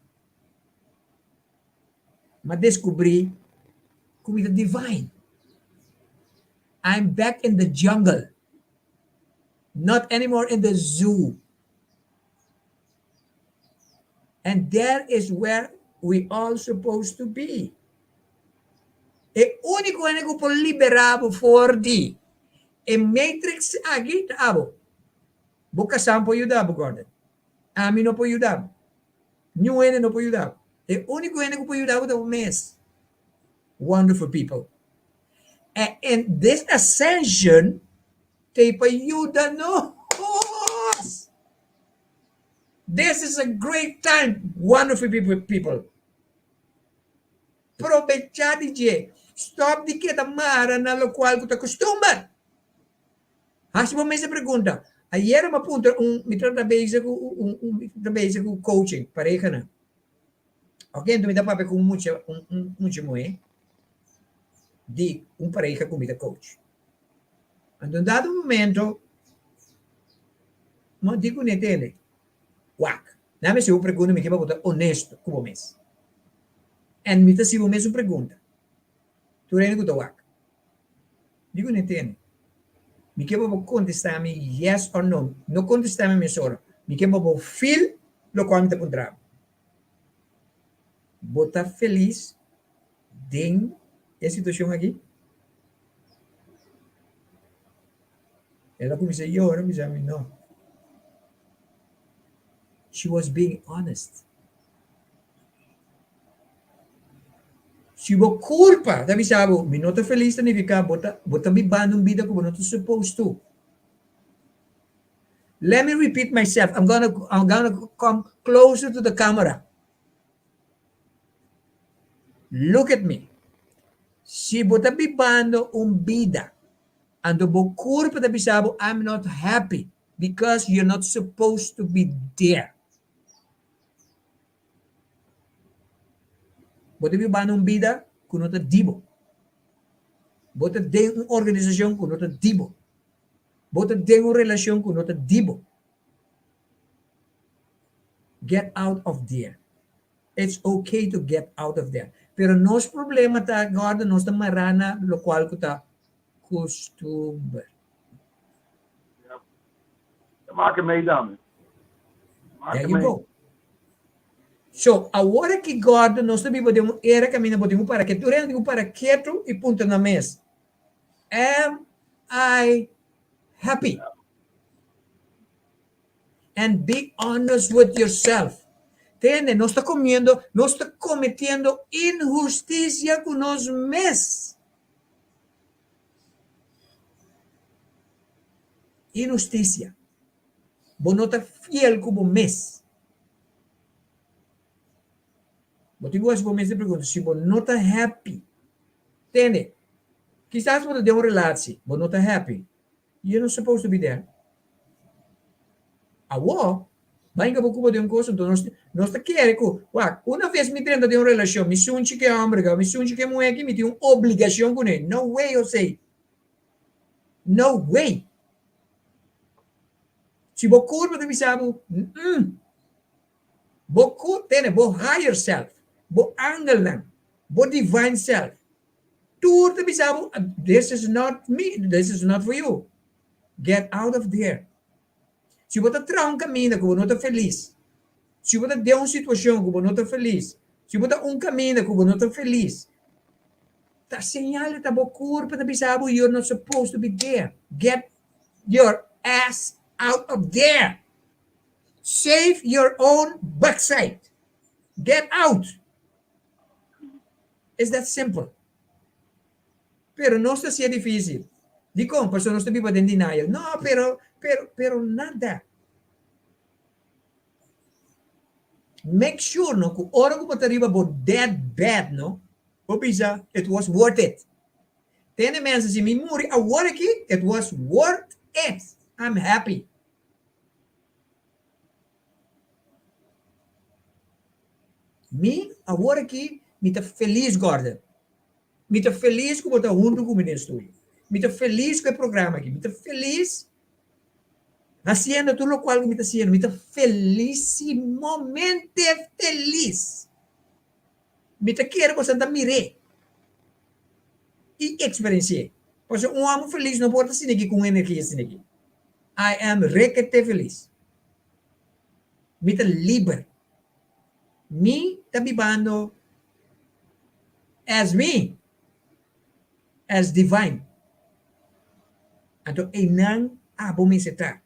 M'a descubrí cu mi ta divine. I'm back in the jungle, not anymore in the zoo. And there is where we all supposed to be. E único hende cu por liberá bo for di e matrix aki ta abo. Bo kasá por yuda bo, Gordon. Ami no por yuda bo. Niun hende no por yuda bo. E úniko hende ku por yuda bo ta bo mes. Wonderful people. And this ascension ta pa yuda nos. This is a great time, wonderful people. Probechá di dje. Stop di keda mara na lokual ku ta kustumber. Hasi bo mes e pregunta. Ayera mi a puntra un, mi ta bezig ku un, un, mi ta bezig ku coaching, parehanan. Ok, enton mi ta papia ku un mucha, un, un mucha muhé di un pareha ku mi ta coach. Anto un dado momento, mi a di kuné tende, wak, nan mi hasi un pregunta, mi ke pa bo ta honesto ku bo mes. En mi ta hasi bo mes un pregunta. Tur hende ku ta wak. Di ku no tene. Mi ke pa bo kontestá mi yes or no. No kontestá mi mesora. Mi ke pa bo feel lokual mi ta puntra bo. Bo ta felis den e situashon aki? El a kuminsá yora, bisa mi no. She was being honest. Si bo kurpa ta bisa bo, mi no ta felis, ta nifiká bo ta bo ta bibando un bida ku bo no ta supposed to. Let me repeat myself, I'm gonna I'm gonna come closer to the camera. Look at me. Si bo ta bibando un bida, anto bo kurpa ta bisa bo, I'm not happy because you're not supposed to be there. Bo ta biba na un bida ku no ta di bo. Bo ta den un organisashon ku no ta di bo. Bo ta den un relashon ku no ta di bo. Get out of there. It's okay to get out of there. Pero nos problema ta, Gordon, nos ta mará na lokual ku ta kustumber. Te make mee dame. There you go. So, awor aki Gordon, nos ta biba den un era kaminda bo tin ku para ketu. Tur hende tin ku para ketu i puntra nan mes, Am I happy? And be honest with yourself. Tende, nos ta comiendo, nos ta cometiendo inhusticia cu nos mes. Inhusticia. Bo no ta fiel cu bo mes. Bo tin cu haci bo mes e pregunta, si bo no ta happy, tende, kisas bo ta den un relatie, bo no ta happy, you're not supposed to be there. Awor, bai nga bo cuba den un cos, anto nos, nos ta kere cu, wak, una vez mi drenta den un relacion, mi sunchi cu e homber aki, mi sunchi cu e muher aki, mi tin un obligacion cune. No way, Jose. No way. Si bo curpa ta bisa bo, mm, Bo ku tene bo higher self, bo angelnan, bo divine self, tur ta bisa bo, this is not me, this is not for you. Get out of there. Si bo ta traha un kaminda ku bo no ta felis, si bo ta den un situashon ku bo no ta felis, si bo ta un kaminda ku bo no ta felis, ta señal di ta bo kurpa ta bisa bo you're not supposed to be there. Get your ass out of there. Save your own backside. Get out. It's that simple. Pero nos ta hasié difícil. Dikon? Pasobra nos ta biba den denial. No, pero, pero, pero nada. Make sure no ku ora ku bo ta riba bo death bed no, bo bisa it was worth it. Tene mensa si mi muri awor aki, it was worth it. I'm happy. Mi awor aki mi ta felis Gordon. Mi ta felis ku bo ta huntu ku mi den studio. Mi ta felis ku e programa aki. Mi ta felis hasiendo tur lokual ku mi ta hasiendo. Mi ta felisimamente felis. Mi ta kere boso ta mir'é i eksperensi'é. Pasobra un hòmber felis no por ta asina aki ku un energia asina aki. I am rekete felis. Mi ta liber. Mi ta bibando as me, as divine. Anto einan abo mester ta.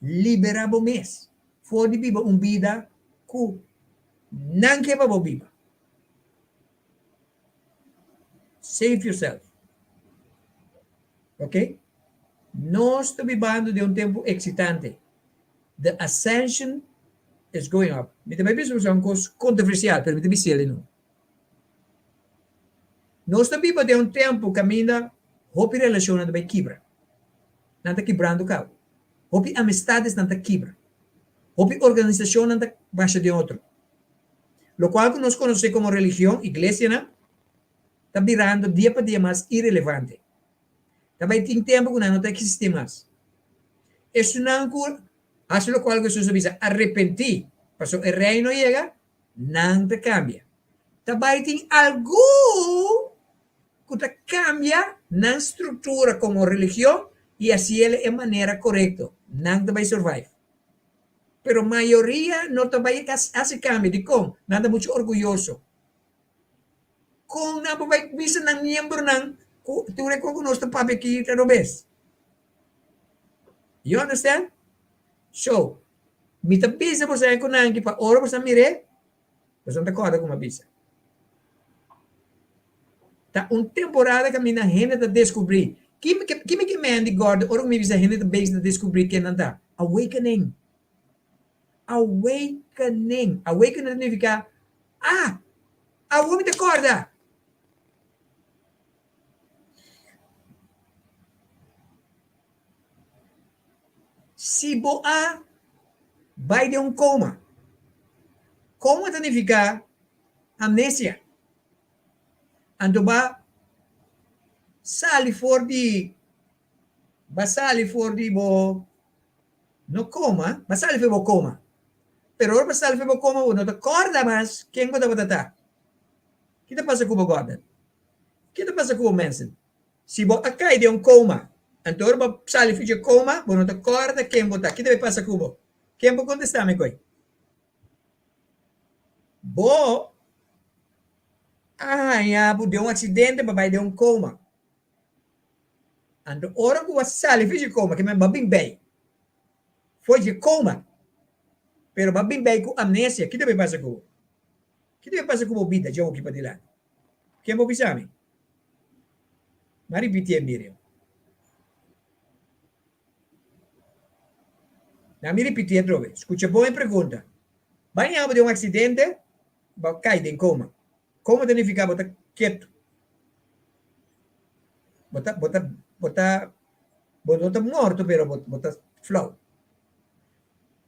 Libera bo mes for di biba un bida ku nan ke pa bo biba. Save yourself. Ok? Nos ta bibando den un tempu eksitante. The ascension is going up. Mi ta bai bisa boso un kos kontroversial, pero mi ta bis'el di nobo. Nos ta biba den un tempu kaminda hopi relashonnan ta bai kibra. Nan ta kibrando kaba. Hopi amistadesnan ta kibra. Hopi organisashonnan ta basha den otro. Lokual ku nos konosé komo religion, iglesianan, ta birando dia pa dia mas irelevante. Ta bai tin tempu ku nan no ta eksistí mas. Esunnan ku hasi lokual ku Hesus a bisa, arepentí, pasobra e Reino a yega, nan ta kambia. Ta bai tin algun ku ta kambia nan struktura komo religion i hasiel e manera korekto, nan ta bai survive. Pero mayoria no ta bai hasi kambio. Dikon? Nan ta muchu orguyoso. Kon nan por bai bisa nan miembronan ku tur e kos ku nos ta papia aki ta robes? You understand? So, mi ta bisa boso ku nan aki pa ora boso a mir'é, boso no ta kòrda ku mi a bisa. Ta un temporada kaminda hende ta deskubrí. Ki ki mi ke mendi gòrda ora ku mi bisa hende ta bezig ta deskubrí ken nan ta? Awakening. Awakening. Awakening ta nifiká, ah, awor mi ta kòrda. Si bo a bai den un koma, koma ta nifiká amnesia. Anto bo a. sali for di b'a sali for di bo no koma, b'a sali for di bo koma. Pero ora b'a sali for di bo koma bo no ta kòrda mas ken bo tabata ta. Ki ta pasa ku bo Gordon? Ki ta pasa ku bo Manson? Si bo a kai den un koma, anto ora bo sali for dje koma bo no ta kòrda ken bo ta. Ki ta bai pasa ku bo? Ken por kontestá mi koe? Bo a haña bo den un aksidente bo a bai den un koma. Anto ora ku bo a sali for dje koma, ke men bo a bin bei for dje koma, pero bo a bin bei ku amnesia, ki ta bai pasa ku bo? Ki ta bai pasa ku bo bida dje awoki padilanti? Ken bo bisa mi? Mi a ripitié, Miriam. Na mi ripití atrobe. Skucha bon e pregunta. Ba ña bo den un aksidente, bo kai den koma. Koma ta nifiká bo ta ketu. Bo ta, bo ta, bo ta, bo no ta morto pero bo, bo ta flou.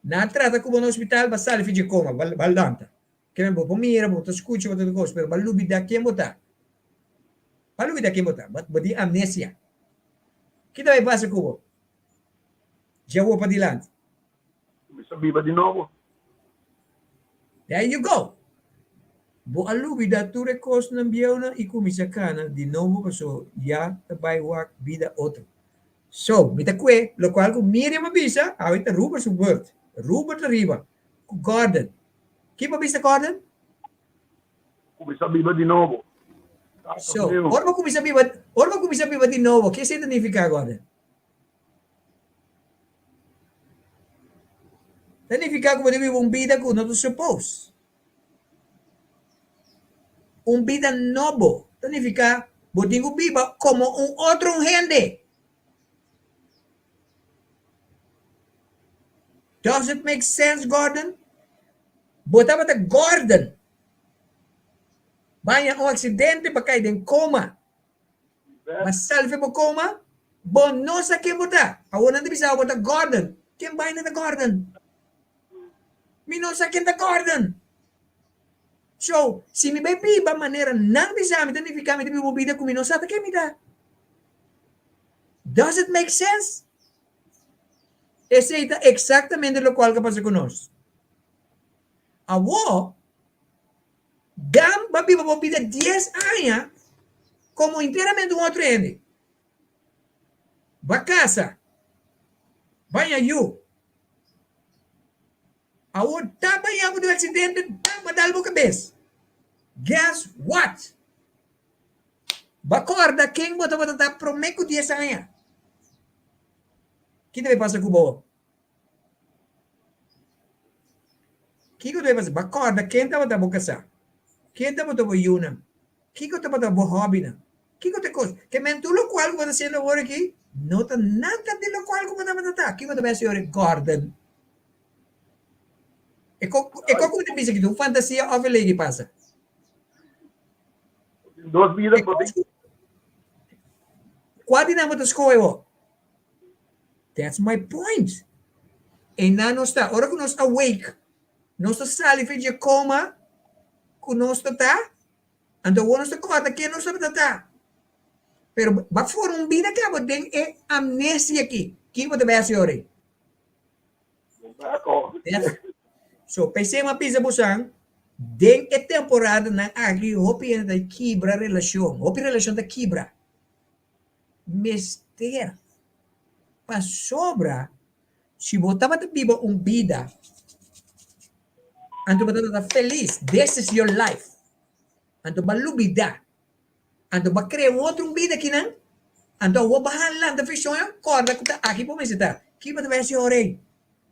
Nan a trata ku bo na hospital, bo a sali for dje koma, bo a lanta. Kimen bo por mira, bo ta skucha, bo ta tur kos, pero bo a lubidá ken bo ta. Bo a lubidá ken bo ta. Bo tin amnesia. Ki ta bai pasa ku bo? Dje awor padilanti. Kuminsá biba di nobo. There you go! Bo a lubidá tur e kosnan bieunan i kuminsá kana di nobo paso ya ta bai wak bida otro. So, mi ta kue lokual ku Miriam a bisa, awe ta Rubert su beurt. Rubert ariba ku Gordon. Ki bo bisa Gordon? Kuminsá biba di nobo. So, ora bo kuminsá biba, ora bo kuminsá biba di nobo, ke esei ta nifiká Gordon? Ta nifiká ku bo ta biba un bida ku no ta suppose. Un bida nobo ta nifiká bo tin ku biba komo un otro un hende. Does it make sense, Gordon? Bo tabata Gordon. Baña un accidente pa cay den coma. Ba salve bo coma, bo no sa ken bo ta. Awor nan ta bisa bo ta Gordon. Ken baina ta Gordon? Mi no sa ken ta Gordon. So, si mi bay biba manera nan bisa mi ta nifica mi ta biba un bida cu mi no sa ta ken mi ta. Does it make sense? Esei ta exactamente locual cu a pasa cu nos. Awor, Gam ba biba bo bida dies aña como enteramente un otro hende. Ba casa, baña yu. Awor ta baña bo den accidente, ta ba dal bo cabes. Guess what? Bo a kòrda ken bo tabata ta promé ku dies aña? Ki ta bai pasa ku bo? Kiko ta bai pasa? Bo a kòrda ken tabata bo kasá? Ken tabata bo yunan? Kiko tabata bo hòbinan? Kiko ta e kos? Ke men tur lokual ku bo ta hasiendo awor aki no ta nada di lokual ku bo tabata ta. Kiko ta bai hasi ora? Gòrden. E kos ku bo ta bisa aki ta un fantasia òf e lei di pasa? Dos bida bo tin. Kua di nan bo ta skohe bo? That's my point. Einan nos ta. Ora ku nos awake, nos ta sali for dje koma ku nos ta ta, anto awor nos ta kòrda ken nos tabata ta. Pero bo a forma un bida kaba den e amnesia aki. Kiko bo ta bai hasi ora ei? So, p'esei mi a bisa bosan, den e temporadanan aki hopi hende ta kibra relashon, hopi relashon ta kibra. Mester. Pasobra si bo tabata biba un bida, anto bo tabata felis, this is your life, anto bo a lubida Anto bo a krea un otro un bida akinan, anto awor bo a lanta for e soño, kòrda ku ta aki bo mester ta. Ki bo ta bai hasi ora ei?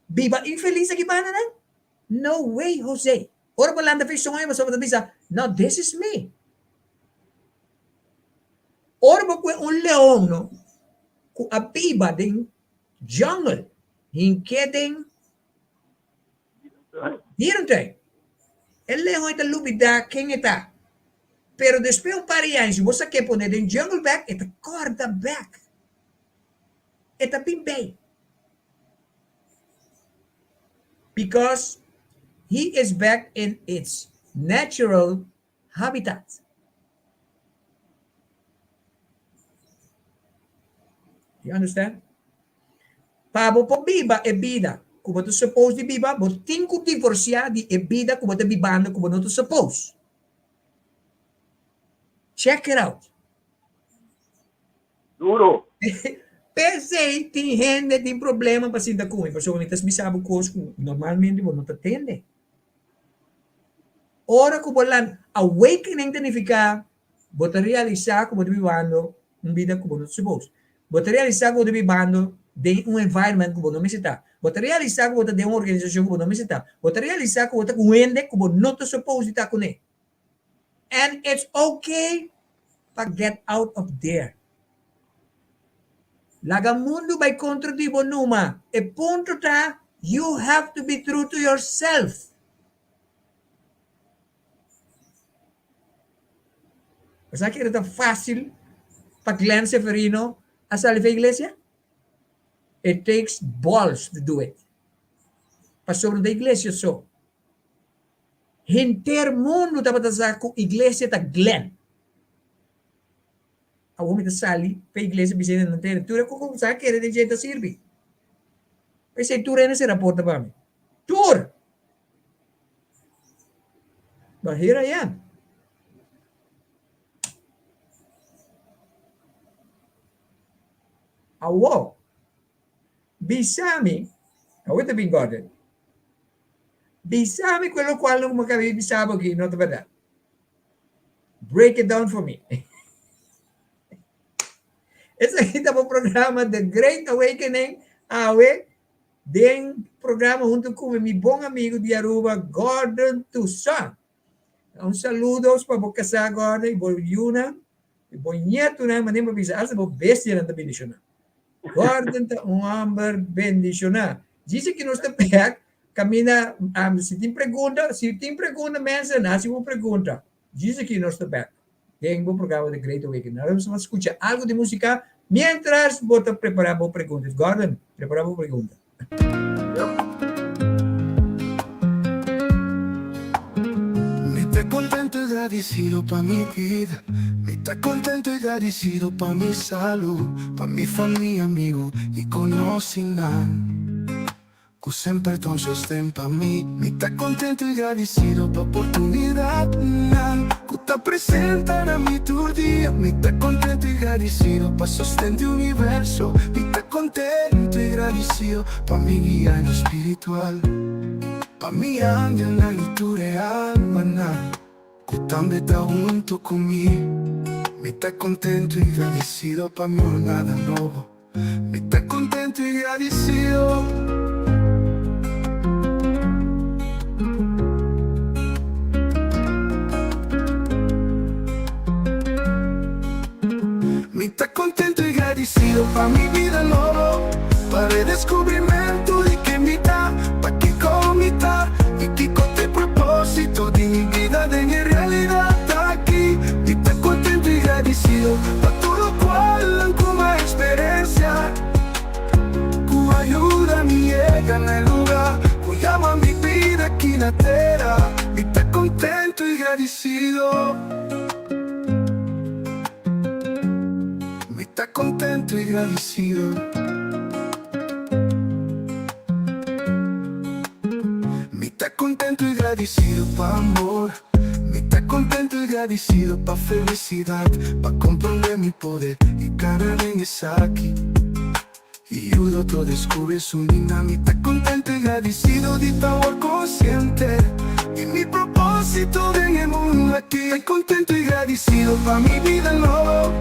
Biba infelis aki banda nan? No way Jose! Ora bo lanta for e soño bo ta bisa, no this is me. Ora bo kue un leon no ku a biba den jungle, hink'é den Dierentuin. E leon e ta lubidá ken e ta. Pero despues un par di aña si bo sak'é pone den jungle bèk, e ta kòrda bèk. E ta bin bei. Because he is back in its natural habitat. You understand? Pa bo por biba e bida ku bo ta suppose di biba, bo tin ku divorsiá di e bida ku bo ta bibando ku bo no ta suppose. Check it out. Duro. P'esei tin hende tin problema pa sinta ku mi, pasobra mi ta bisa bo kos ku normalmente bo no ta tende. Ora ku bo lan awakening ta nifiká bo ta realisá ku bo ta bibando un bida ku bo no ta suppose. Bo ta realisá ku bo ta bibando den un environment ku bo no mester ta. Bo ta realisá ku bo ta den un organisashon ku bo no mester ta. Bo ta realisá ku bo ta ku hende ku bo no ta suppose di ta kuné. And it's okay pa get out of there. Laga mundu bai kontra di bo numa. E punto ta, you have to be true to yourself. Bo sa kere ta fácil pa Glenn Severino a sali for iglesia? It takes balls to do it. Pasobra no ta iglesia so. Henter mundu tabata sa ku iglesia ta Glenn. Awor mi ta sali pa iglesia bisa hende nan tene tur e ku sa kere den dje ta sirbi. P'esei tur hende sera porta pa mi. Tur! But here I am. Awor, bisa mi, awor ta bin Gordon, bisa mi ku e lokual no ku mi a kaba di bisa bo aki no ta bèrdat. Break it down for me. Esaki ta bo programa The Great Awakening awe den programa hunto ku mi bon amigo di Aruba Gordon Toussaint. Un saludos pa bo kasá Gordon i bo yunan i bo ñetunan, manera bo bisa hasta bo bestianan ta bendishoná. Gordon ta un hòmber bendishoná. Djis aki nos ta bek Caminda, si tin pregunta, si tin pregunta mensen, haci bo pregunta. Djis aki nos ta bek den bo programa The Great Awakening. Ahora nos ta scucha algo di musica mientras bo ta prepara bo pregunta. Gordon, prepara bo pregunta. Mi ta contento y gradicido pa mi bida Mi ta contento y gradicido pa mi salud Pa mi familia, amigo y conocinan Ku semper ta un sosten pa mi. Mi ta kontentu i gradisido pa oportunidatnan ku ta presenta na mi tur dia. Mi ta kontentu i gradisido pa sosten di universo. Mi ta kontentu i gradisido pa mi guianan spiritual, pa mi angelnan i tur e almanan ku tambe ta huntu ku mi. Mi ta kontentu i gradisido pa mi jornada nobo. Mi ta contento y gradicido. Mi ta contento y gradicido pa mi bida nobo, pa redescubrimento di ken mi ta, pa kico mi ta y kico ta e proposito di mi bida den e realidad aki. Mi ta contento y gradicido pa tur locual cu m'a experencia cu a yuda mi yega na e luga cu yama mi bida aki na tera. Mi ta contento y gradicido. Mi ta contento y gradicido. Mi ta contento y gradicido pa amor. Mi ta contento y gradicido pa felicidad, pa comprende mi poder y cana den esaki y yuda otro descubri su nina. Mi ta contento y gradicido di ta awor consciente di mi proposito den e mundo aki. Ta contento y gradicido pa mi bida nobo,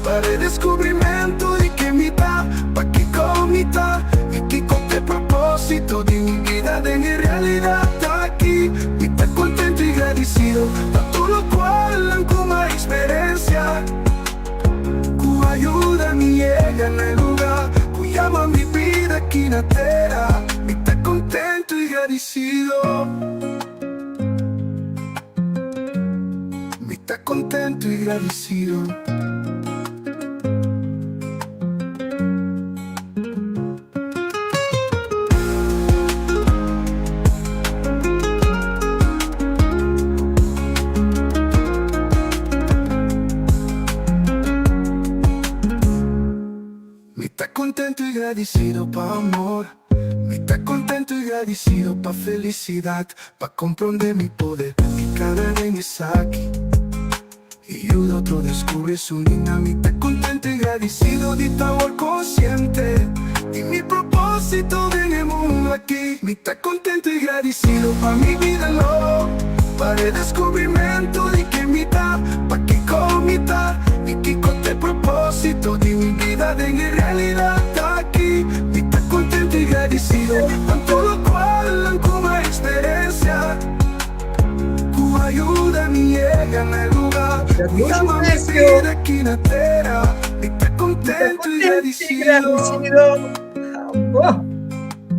pa redescubrimento di ken mi ta, pa kico mi ta y kico t'e proposito di mi bida den e realidad aki. Mi ta contento y gradicido pa tur locual cu m'a experencia, cu a yuda mi yega na e luga cu yama mi bida aki na tera. Mi ta contento y gradicido. Mi ta contento y gradicido. Mi ta kontentu i gradisido pa amor. Mi ta kontentu i gradisido pa felisidat, pa komprondé mi poder i kana den esaki i yuda otro deskubrí su nina. Mi ta kontentu i gradisido di ta awor konsiente di mi propósito den e mundu aki. Mi ta kontentu i gradisido pa mi bida nobo, pa redeskubrimentu di ken mi ta, pa kiko mi ta i kiko ta e propósito di mi bida den e realidat aki. Mi ta kontentu i gradisido pa tur lokual ku mi a eksperensia ku a yuda mi yega na e lugá ku yama mi bida aki na tera. Mi ta kontentu i gradisido.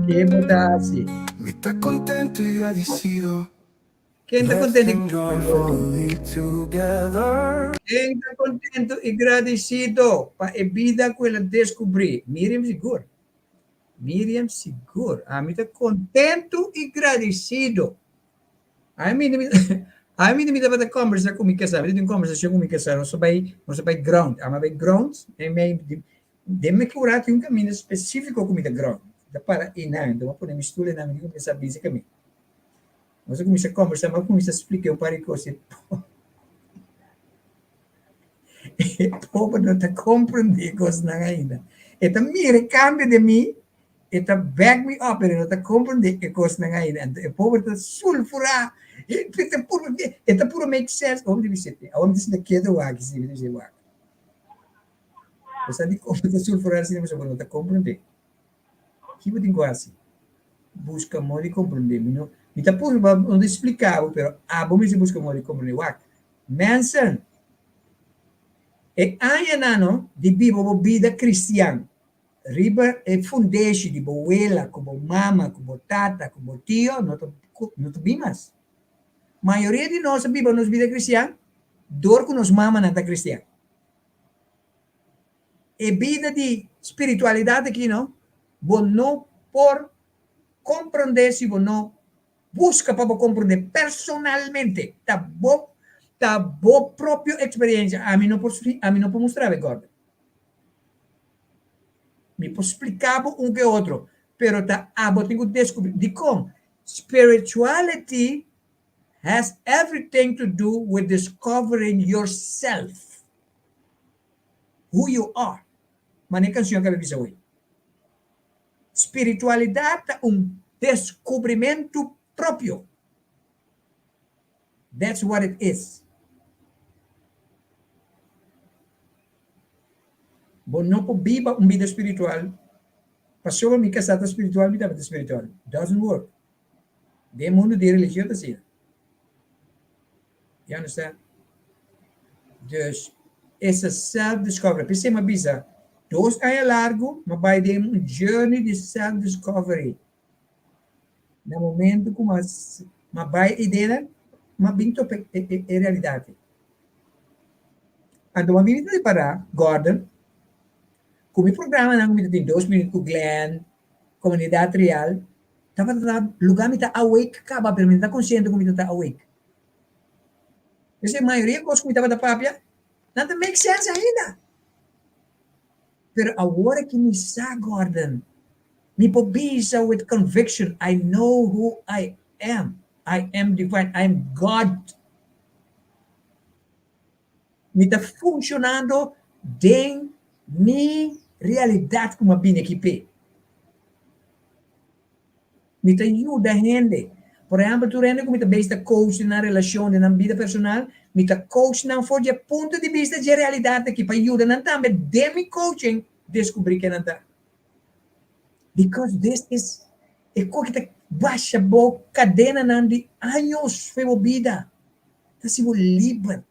Ke bo ta hasi? Mi ta kontentu i gradisido. Ken ta kontentu i together. Ken ta kontentu i gradisido pa e bida ku el a deskubrí? Miriam sigur. Miriam sigur. Ami ta kontentu i gradisido. Ami ami mi tabata kombersá ku mi kasá. Mi tabatin un kombersashon ku mi kasá. Nos a bai nos a bai ground. Ami a bai ground. Den mi kura tin un kaminda spesífiko ku mi ta ground. Mi ta para einan. Enton mi a pone mi stul einan. Mi kuminsá bisa ku mi. Nos a kuminsá kombersá. Mi a kuminsá splik'é un par di kos. E e pober no ta komprendé kosnan ainda. E ta mira e kambio den mi, e ta back mi up, pero e no ta komprendé e kosnan ainda. Anto e pober ta sulfurá. E ta puru, e ta puru make sense. Awor mi ta bisa, awor mi ta sinta ketu wak, si mi ta bisa wak. Bo sa dikon bo ta sulfurá asina? Pasobra bo no ta komprendé. Ki bo tin ku hasi? Buska moda di komprendé. Mi no, mi ta purba no ta splika bo, pero abo mester buska moda di komprendé. Wak, mensen, e añanan no di biba bo bida kristian riba e fundeshi di bo wela ku bo mama ku bo tata ku bo tio no ta no ta bin mas. Mayoria di nos a biba nos bida kristian dor ku nos mamanan ta kristian. E bida di spiritualidat aki no, bo no por komprondé si bo no buska pa bo komprondé personalmente. Ta bo, ta bo propio eksperensia. Ami no por, ami no por mustra bo, Gordon. Mi por splika bo un ke otro, pero ta abo tin ku deskubrí. Dikon? Spirituality has everything to do with discovering yourself, who you are. Mane e canción a caba bisa hoy. Spiritualidad ta un descubrimento propio. That's what it is. Bo no por biba un bida spiritual pasobra mi casá ta spiritual, mi tabata spiritual. Doesn't work. Den mundu di religion ta asina. You understand? Dus, it's a self-discovery. P'esei mi a bisa, dos aña largu mi a bai den un journey di self-discovery. Na momento ku mi a bai eidenan, mi a bin topa e realidat ei. Anto mi a bini ta repará, Gordon, ku mi programanan ku mi ta tin Dos Minut ku Glenn, Komunidat Real, Tabata ta luga mi ta awake kaba pero mi no ta konsiente ku mi ta ta awake. P'esei mayoria kos ku mi tabata papia nan ta make sense ainda. Pero awor aki mi sa Gordon, mi por bisa with conviction I know who I am, I am divine, I am God. Mi ta funshonando den mi realidat ku mi a bini aki p'e. Mi ta yuda hende. Por ehèmpel, tur hende ku mi ta bezig ta coach den nan relashon, den nan bida personal, mi ta coach nan for di e punto di bista dje realidat aki pa yuda nan tambe den mi coaching deskubrí ke nan ta. Because this is e kos ki ta basha bo kadenanan di años for bo bida. Ta hasi bo liber.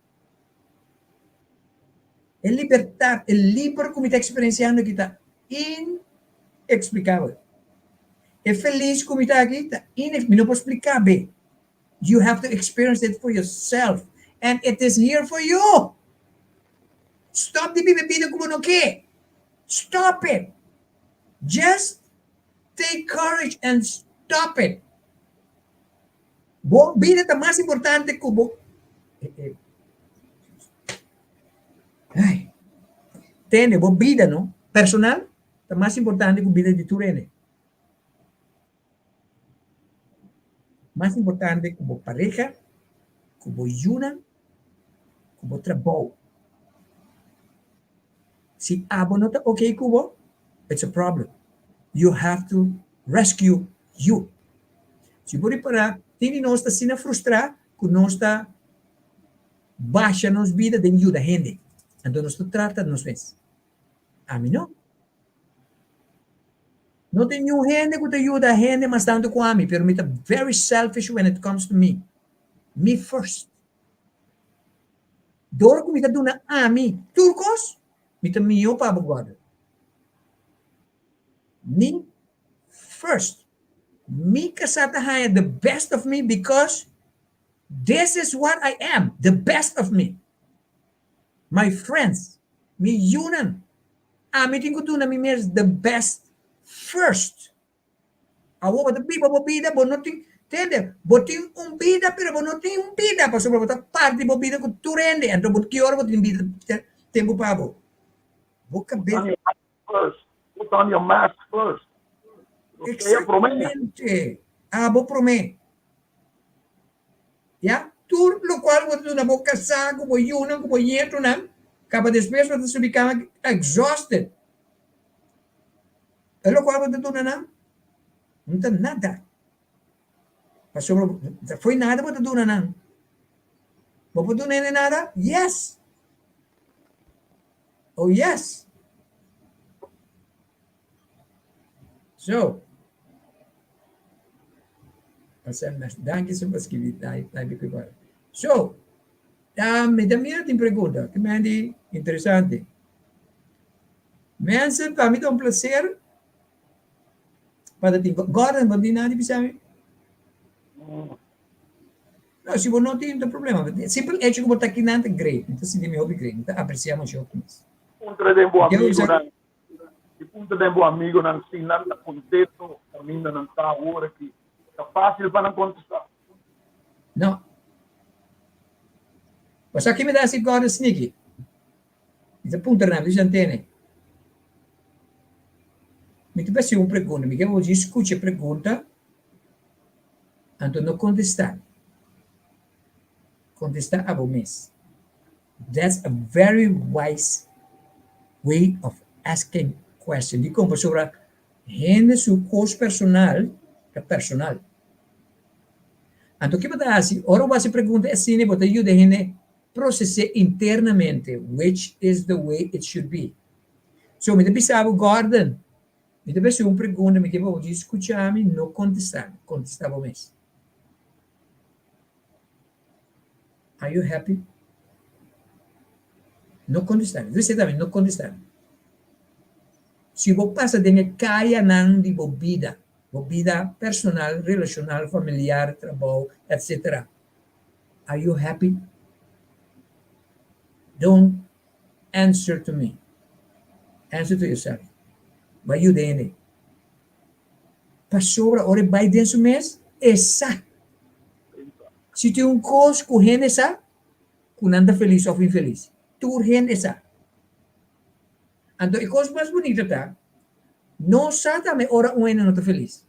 E libertat, e liber ku mi ta eksperensiando aki ta ineksplikabel. E felis ku mi ta aki ta inex, mi no por splika be. You have to experience it for yourself and it is here for you. Stop di biba e bida ku bo no ke. Stop it. Just take courage and stop it. Bo bida ta mas importante ku bo Ai. Tende, bo bida no, personal. ta mas importante ku bida di tur hende. Mas importante ku bo pareha, ku bo yunan, ku bo trabou. Si abo no ta okay ku bo, it's a problem. You have to rescue you. Si bo ripará, tin di nos ta asina frustrá ku nos ta basha nos bida den yuda hende. Anto nos ta trata nos mes. Ami no. No tin niun hende ku ta yuda hende mas tantu ku ami, pero mi ta very selfish when it comes to me. Me first. Dor ku mi ta duna ami tur kos, mi ta mihó pa bo Gordon. Me first. Mi kasá ta haña the best of me because this is what I am, the best of me. My friends, mi yunan, ami tin ku duna mi mes the best first. Awor bo ta biba bo bida, bo no tin, tende, bo tin un bida pero bo no tin un bida pasobra bo ta parti bo bida ku tur hende, anto bo ki ora bo tin bida tempu pa bo? Bo Put on your mask first. Put on your mask first. Exactamente. Abo promé. Ya, tur lokual bo ta duna bo kasá ku bo yunan ku bo ñetunan, kaba despues bo ta subi kama exhausted. E lokual bo ta duna nan no ta nada. Pasobra ta fo'i nada bo ta duna nan. Bo por duna hende nada? Yes! Oh yes! So, danki so pa skibi type ku igual. So, mi ta mira tin pregunta, ki men di interesante. Mensen, pa mi ta un placer pa ta tin. Gordon, bo tin nada di bisa mi? No, si bo no tin, no problema. Simpel hecho ku bo ta akinan ta great. Mi ta sinti mi hopi great. Mi ta aprecia masha hopi mes. Puntra den bo amigonan. I puntra den bo amigonan si nan ta contento caminda nan ta awor aki. Ta fácil pa nan contestá. No. Bo sa ki mi ta hasi Gordon sneaky? Mi ta puntra nan, mi ta tene. Mi ta hasi un pregunta, mi ke bo skucha e pregunta, anto no kontestá. Kontestá abo mes. That's a very wise way of asking question. Dikon? Pasobra hende su kos personal ta personal. Anto ke bo ta hasi? Ora bo hasi pregunta asina bo ta yuda hende proses'é internamente, which is the way it should be. So mi ta bisa bo Gordon, mi ta hasi un pregunta, mi ke pa bo djis skucha mi, no kontestá mi, kontestá bo mes. Are you happy? No kontestá mi. Djis tambe no kontestá mi. Si bo pasa den e kayanan di bo bida, bo bida personal, relashonal, familiar, trabou, etcetera, are you happy? Don't answer to me. Answer to yourself. Bo a yuda hende. Pasobra ora e bai den su mes, e sa. Si tin un kos ku hende sa, ku nan ta felis òf infelis. Tur hende sa. Anto e kos mas bunito ta, nos sa tambe ora un hende no ta felis.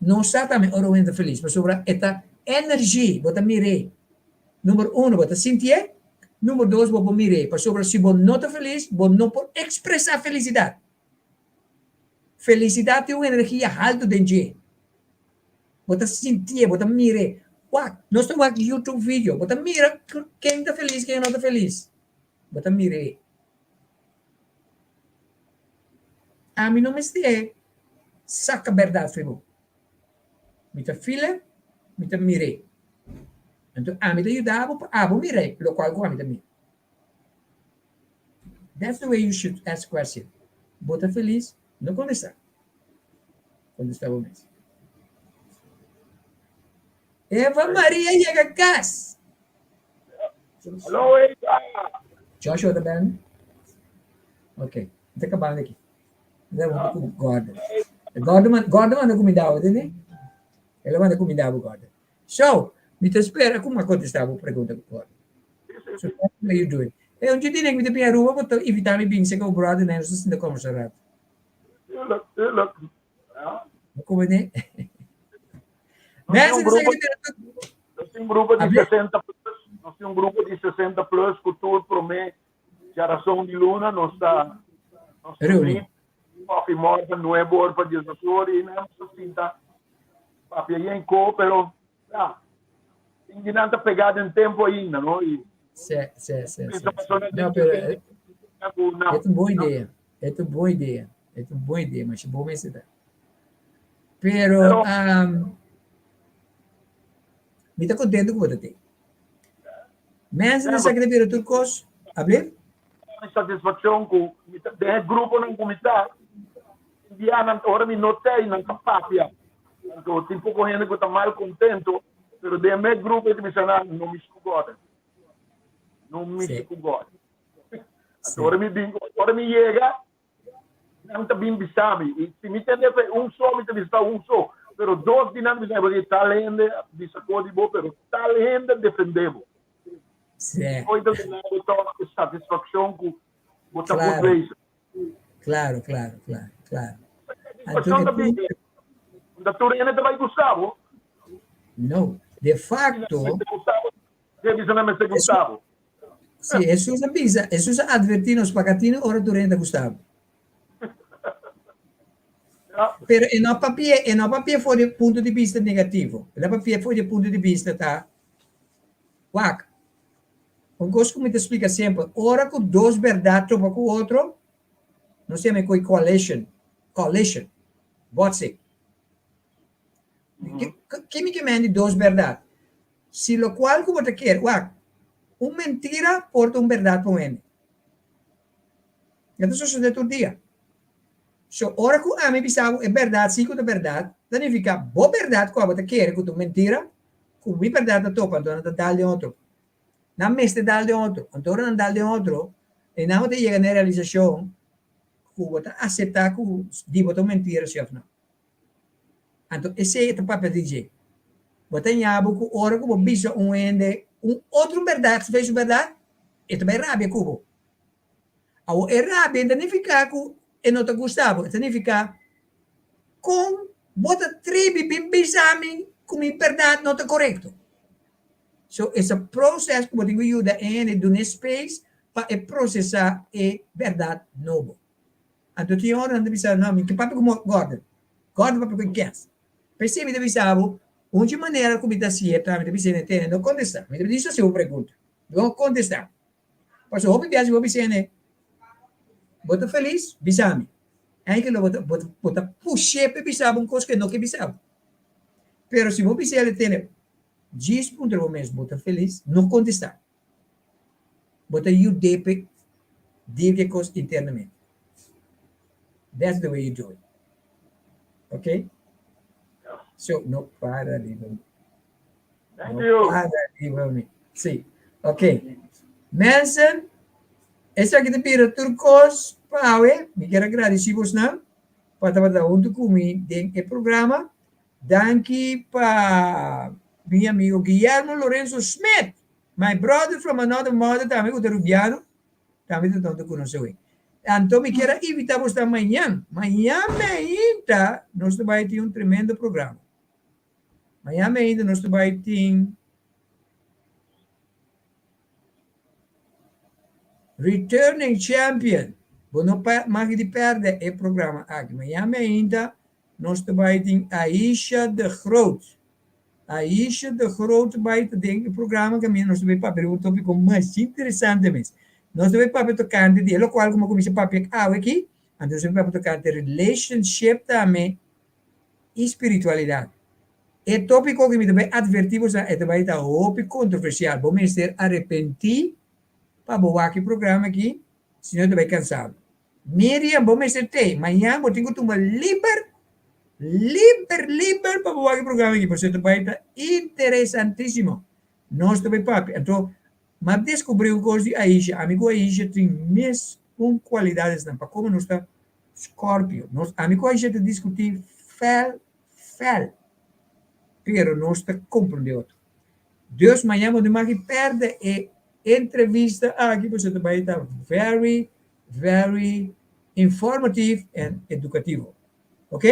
Nos sa tambe ora un hende ta felis, pasobra e ta energy, bo ta mir'é. Number uno, bo ta sintié. Number dos, bo por mir'é. Pasobra si bo no ta felis, bo no por ekspresá felisidat. Felisidat tin un energia haltu den dje. Bo ta sintié, bo ta mir'é. Wak, nos ta wak YouTube video, bo ta mira ken ta felis, ken no ta felis. Bo ta mir'é. Ami no mester saka bèrdat for bo. Mi ta fil'é, mi ta mir'é. Anto ami ta yuda bo pa abo mir'é lokual ku ami ta mira. That's the way you should ask question. Bo ta felis? No kontestá. Kontestá bo mes. Eva Maria yega kas. Hello, Eva. Joshua ta bèn? Ok, mi ta kabando aki. Mi ta huntu ku Gordon. Gordon, Gordon manda kumindá bo, tende? El a manda kumindá bo, Gordon. So, mi ta spera ku mi a kontestá bo pregunta, Gordon. So, that's the way you do it. E un dje di nen mi ta bin Aruba, bo ta invitá mi bin seka bo brother, nos ta sinta kòmbersá un ratu. Tuurlijk, tuurlijk. Ja. Como ne? Nos tin Mensen un die grupo zeggen di, nos tin un grupo di 60 plus, nos tin un grupo di 60 plus ku tur promé djarason di luna nos ta nos ta Reuni. meet koffie morgen nuebe or pa diesdos or i nan nos ta sinta papia yen ko pero ya tin di nan ta pegá den tempu ainda no i Sí, sí, sí, sí. pensa pasobra No, den pero eh, ku nan es un buena idea. Es un buena idea. Es un buena idea, mas bom esse tá. Pero, pero um, mi ta contento ku bo ta. Mensen ja, sa ke bira tur kos, ablief? Satisfakshon ku mi ta den e gruponan ku mi ta bianan ora mi no tei nan ta papia anto tin poko hende ku ta mal kontento pero den e grupo e ta bisa nan no mishi ku Gordon no mishi ku Gordon anto ora mi bin ora mi yega Nan ta bin bisa mi, i si mi tende fe un so, mi ta bisa ta un so, pero dos di nan ta bisa mi, tal hende a bisa ko di bo, pero tal hende a defende bo. Sí. Hoy ta duna bo tòg e satisfakshon ku bo ta goed Claro. bezig. Claro, claro, claro, claro. Satisfakshon ta bin unda tur hende ta bai gusta bo. No, de facto. Mester gusta bo, dje bisa nan mester gusta bo. Sí, Hesus a bisa, Hesus a advertí nos pa ka tine ora tur hende ta gusta bo. Pero e no papia, e no papia for di punto di bista negativo. El a papia for di punto di bista ta, wak, un kos ku mi ta splika semper, ora ku dos bèrdat topa ku otro, nos yama e koi coalition, collision, botsing. Ke mi ke men di dos bèrdat? Si lokual ku bo ta kere, wak, un mentira por ta un bèrdat pa un hende. E ta sosodé tur dia. So, ora ku ami bisa bo e bèrdat si ku ta bèrdat, ta nifiká bo bèrdat ku abo ta kere ku ta un mentira, ku mi bèrdat ta topa, anto nan ta dal den otro. Nan mester dal den otro. Anto ora nan dal den otro, e nan bo ta yega na e realisashon ku bo ta aseptá ku di bo ta un mentira si òf no. Anto esei ta papia di dje. Bo ta ña bo ku ora ku bo bisa un hende un otro bèrdat, si su bèrdat, e ta bai rabia ku bo. Awor e rabia no ta nifiká ku e no ta gusta bo, e ta nifiká kon bo ta tribi bin bisa mi ku mi bèrdat no ta korekto. So es a proses ku bo tin ku yuda e hende duna e space pa e prosesá e bèrdat nobo. Anto tin ora nan ta bisa, no, mi ke papia ku Gordon. Gordon papia ku e kens. P'esei mi ta bisa bo, un dje manera ku mi ta hasié ta, mi ta bisa hende, tene, no kontestá. Mi ta bisa hasi un pregunta. No kontestá. Pasobra hopi biaha si bo bisa hende, bo ta felis? Bisa mi. Eikel lo bo ta, bo ta, bo ta push'é pa e bisa bo un kos ku e no ke bisa bo. Pero si bo bisa hende, tene, djis puntra bo mes, bo ta felis? No kontestá. Bo ta yud'é p'e deal ku e kos internamente. That's the way you do it. Ok? So, no para riba mi. Thank No you. para riba mi. Sí. Ok. Mensen, esaki ta bira tur kos pa awe. Mi kier a gradisí bosnan pa tabata huntu ku mi den e programa. Danki pa mi amigo Guillermo Lorenzo Smith, my brother from another mother tambe ku ta Rubiano, tambe ta tonto ku nos awe. Anto mi kier a invita bos ta mañan, mañan meinta nos ta bai tin un tremendo programa. Mañan meinta nos ta bai tin Returning Champion. Bo no mag di perde e programa aki. Mañan meinta Nos ta bai tin Aisha de Groot. Aisha de Groot bai ta den e programa kaminda nos ta bai papia riba un topiko masha interesante mes. Nos ta bai papia tokante di e lokual ku mi a kuminsá papia awe aki, anto nos ta bai papia tokante relationship tambe i spiritualidat. E topiko ku mi ta bai atvertí boso e ta bai ta hopi kontroversial. Bo mester arepentí pa bo wak e programa aki, si no e ta bai kansa bo. Miriam, bo mester tei. Mañan bo tin ku tuma liber, liber, liber pa bo wak e programa aki, pasobra ta bai ta interesantísimo. Nos ta bai papia. Anto, m'a deskubrí un kos di Aisha. Ami ku Aisha tin mes un kualidadesnan pa komo nos ta Scorpio. Nos, ami ku Aisha ta diskutí fèl, fèl, pero nos ta komprondé otro. Dus mañan bo no mag pèrdè e entrevista aki, pasobra ta bai ta very, very. Informativo en edukativo. Ok?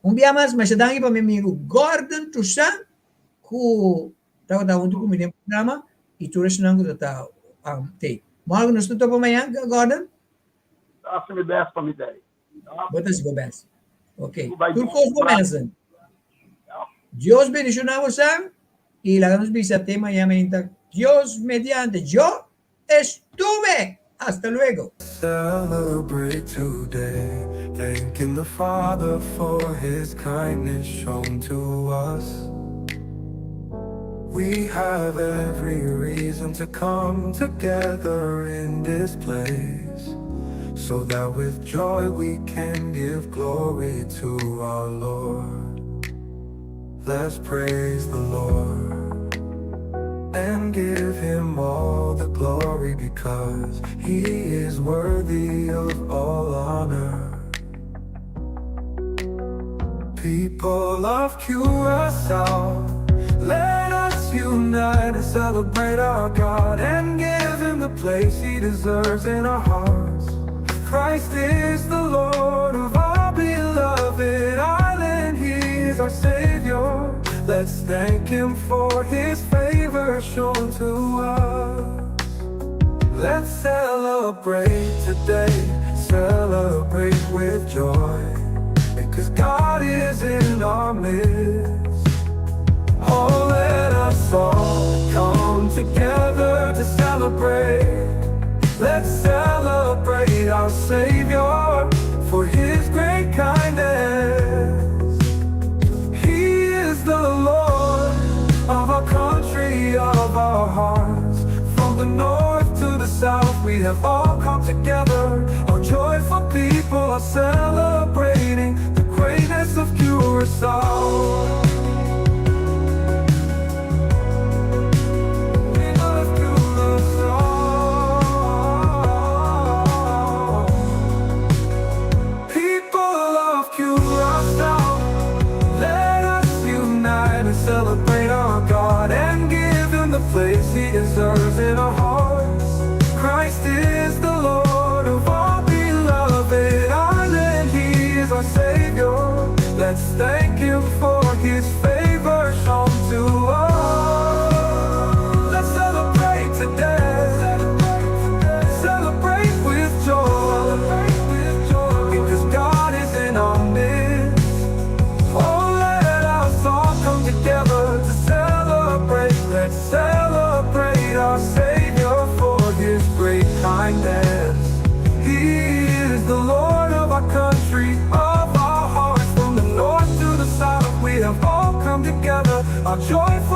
Un bia mas, masha danki pa mi amigu Gordon Toussaint ku tabata huntu ku mi den programa i tur esnan ku ta ta tei. Morgen nos ta topa mañan, Gordon? Ta hasi mi best pa mi tei. Bo ta hasi bo best. Ok. Tur kos bo mensen. Dios bendiciona bosan i laga nos bisa te mañan mainta Dios mediante. Yo estuve! Hasta luego! Celebrate today, thanking the Father for His kindness shown to us. We have every reason to come together in this place, so that with joy we can give glory to our Lord. Let's praise the Lord and give Him all the glory because He is worthy of all honor. People of Curacao, let us unite and celebrate our God and give Him the place He deserves in our hearts. Christ is the Lord of our beloved island, He is our Savior. Let's thank Him for His favor shown to us. Let's celebrate today, celebrate with joy, because God is in our midst. Oh, let us all come together to celebrate. Let's celebrate our Savior for His great kindness. He is the Lord of our country, of our hearts. From the north to the south, we have all come together. Our joyful people are celebrating the greatness of Curacao. Of Curacao. People of Curacao, let us unite and celebrate our God and give Him the place He deserves in our hearts. Christ is the Lord of our beloved island, He is our Savior. Let's thank Him for His favor shown to us. Let's celebrate today. Celebrate with joy. Because God is in our midst. Oh, let us all come together to celebrate. Let's celebrate our Savior for His great kindness. He is the Lord of our country, of our hearts. From the north to the south, we have all come together. Our joyful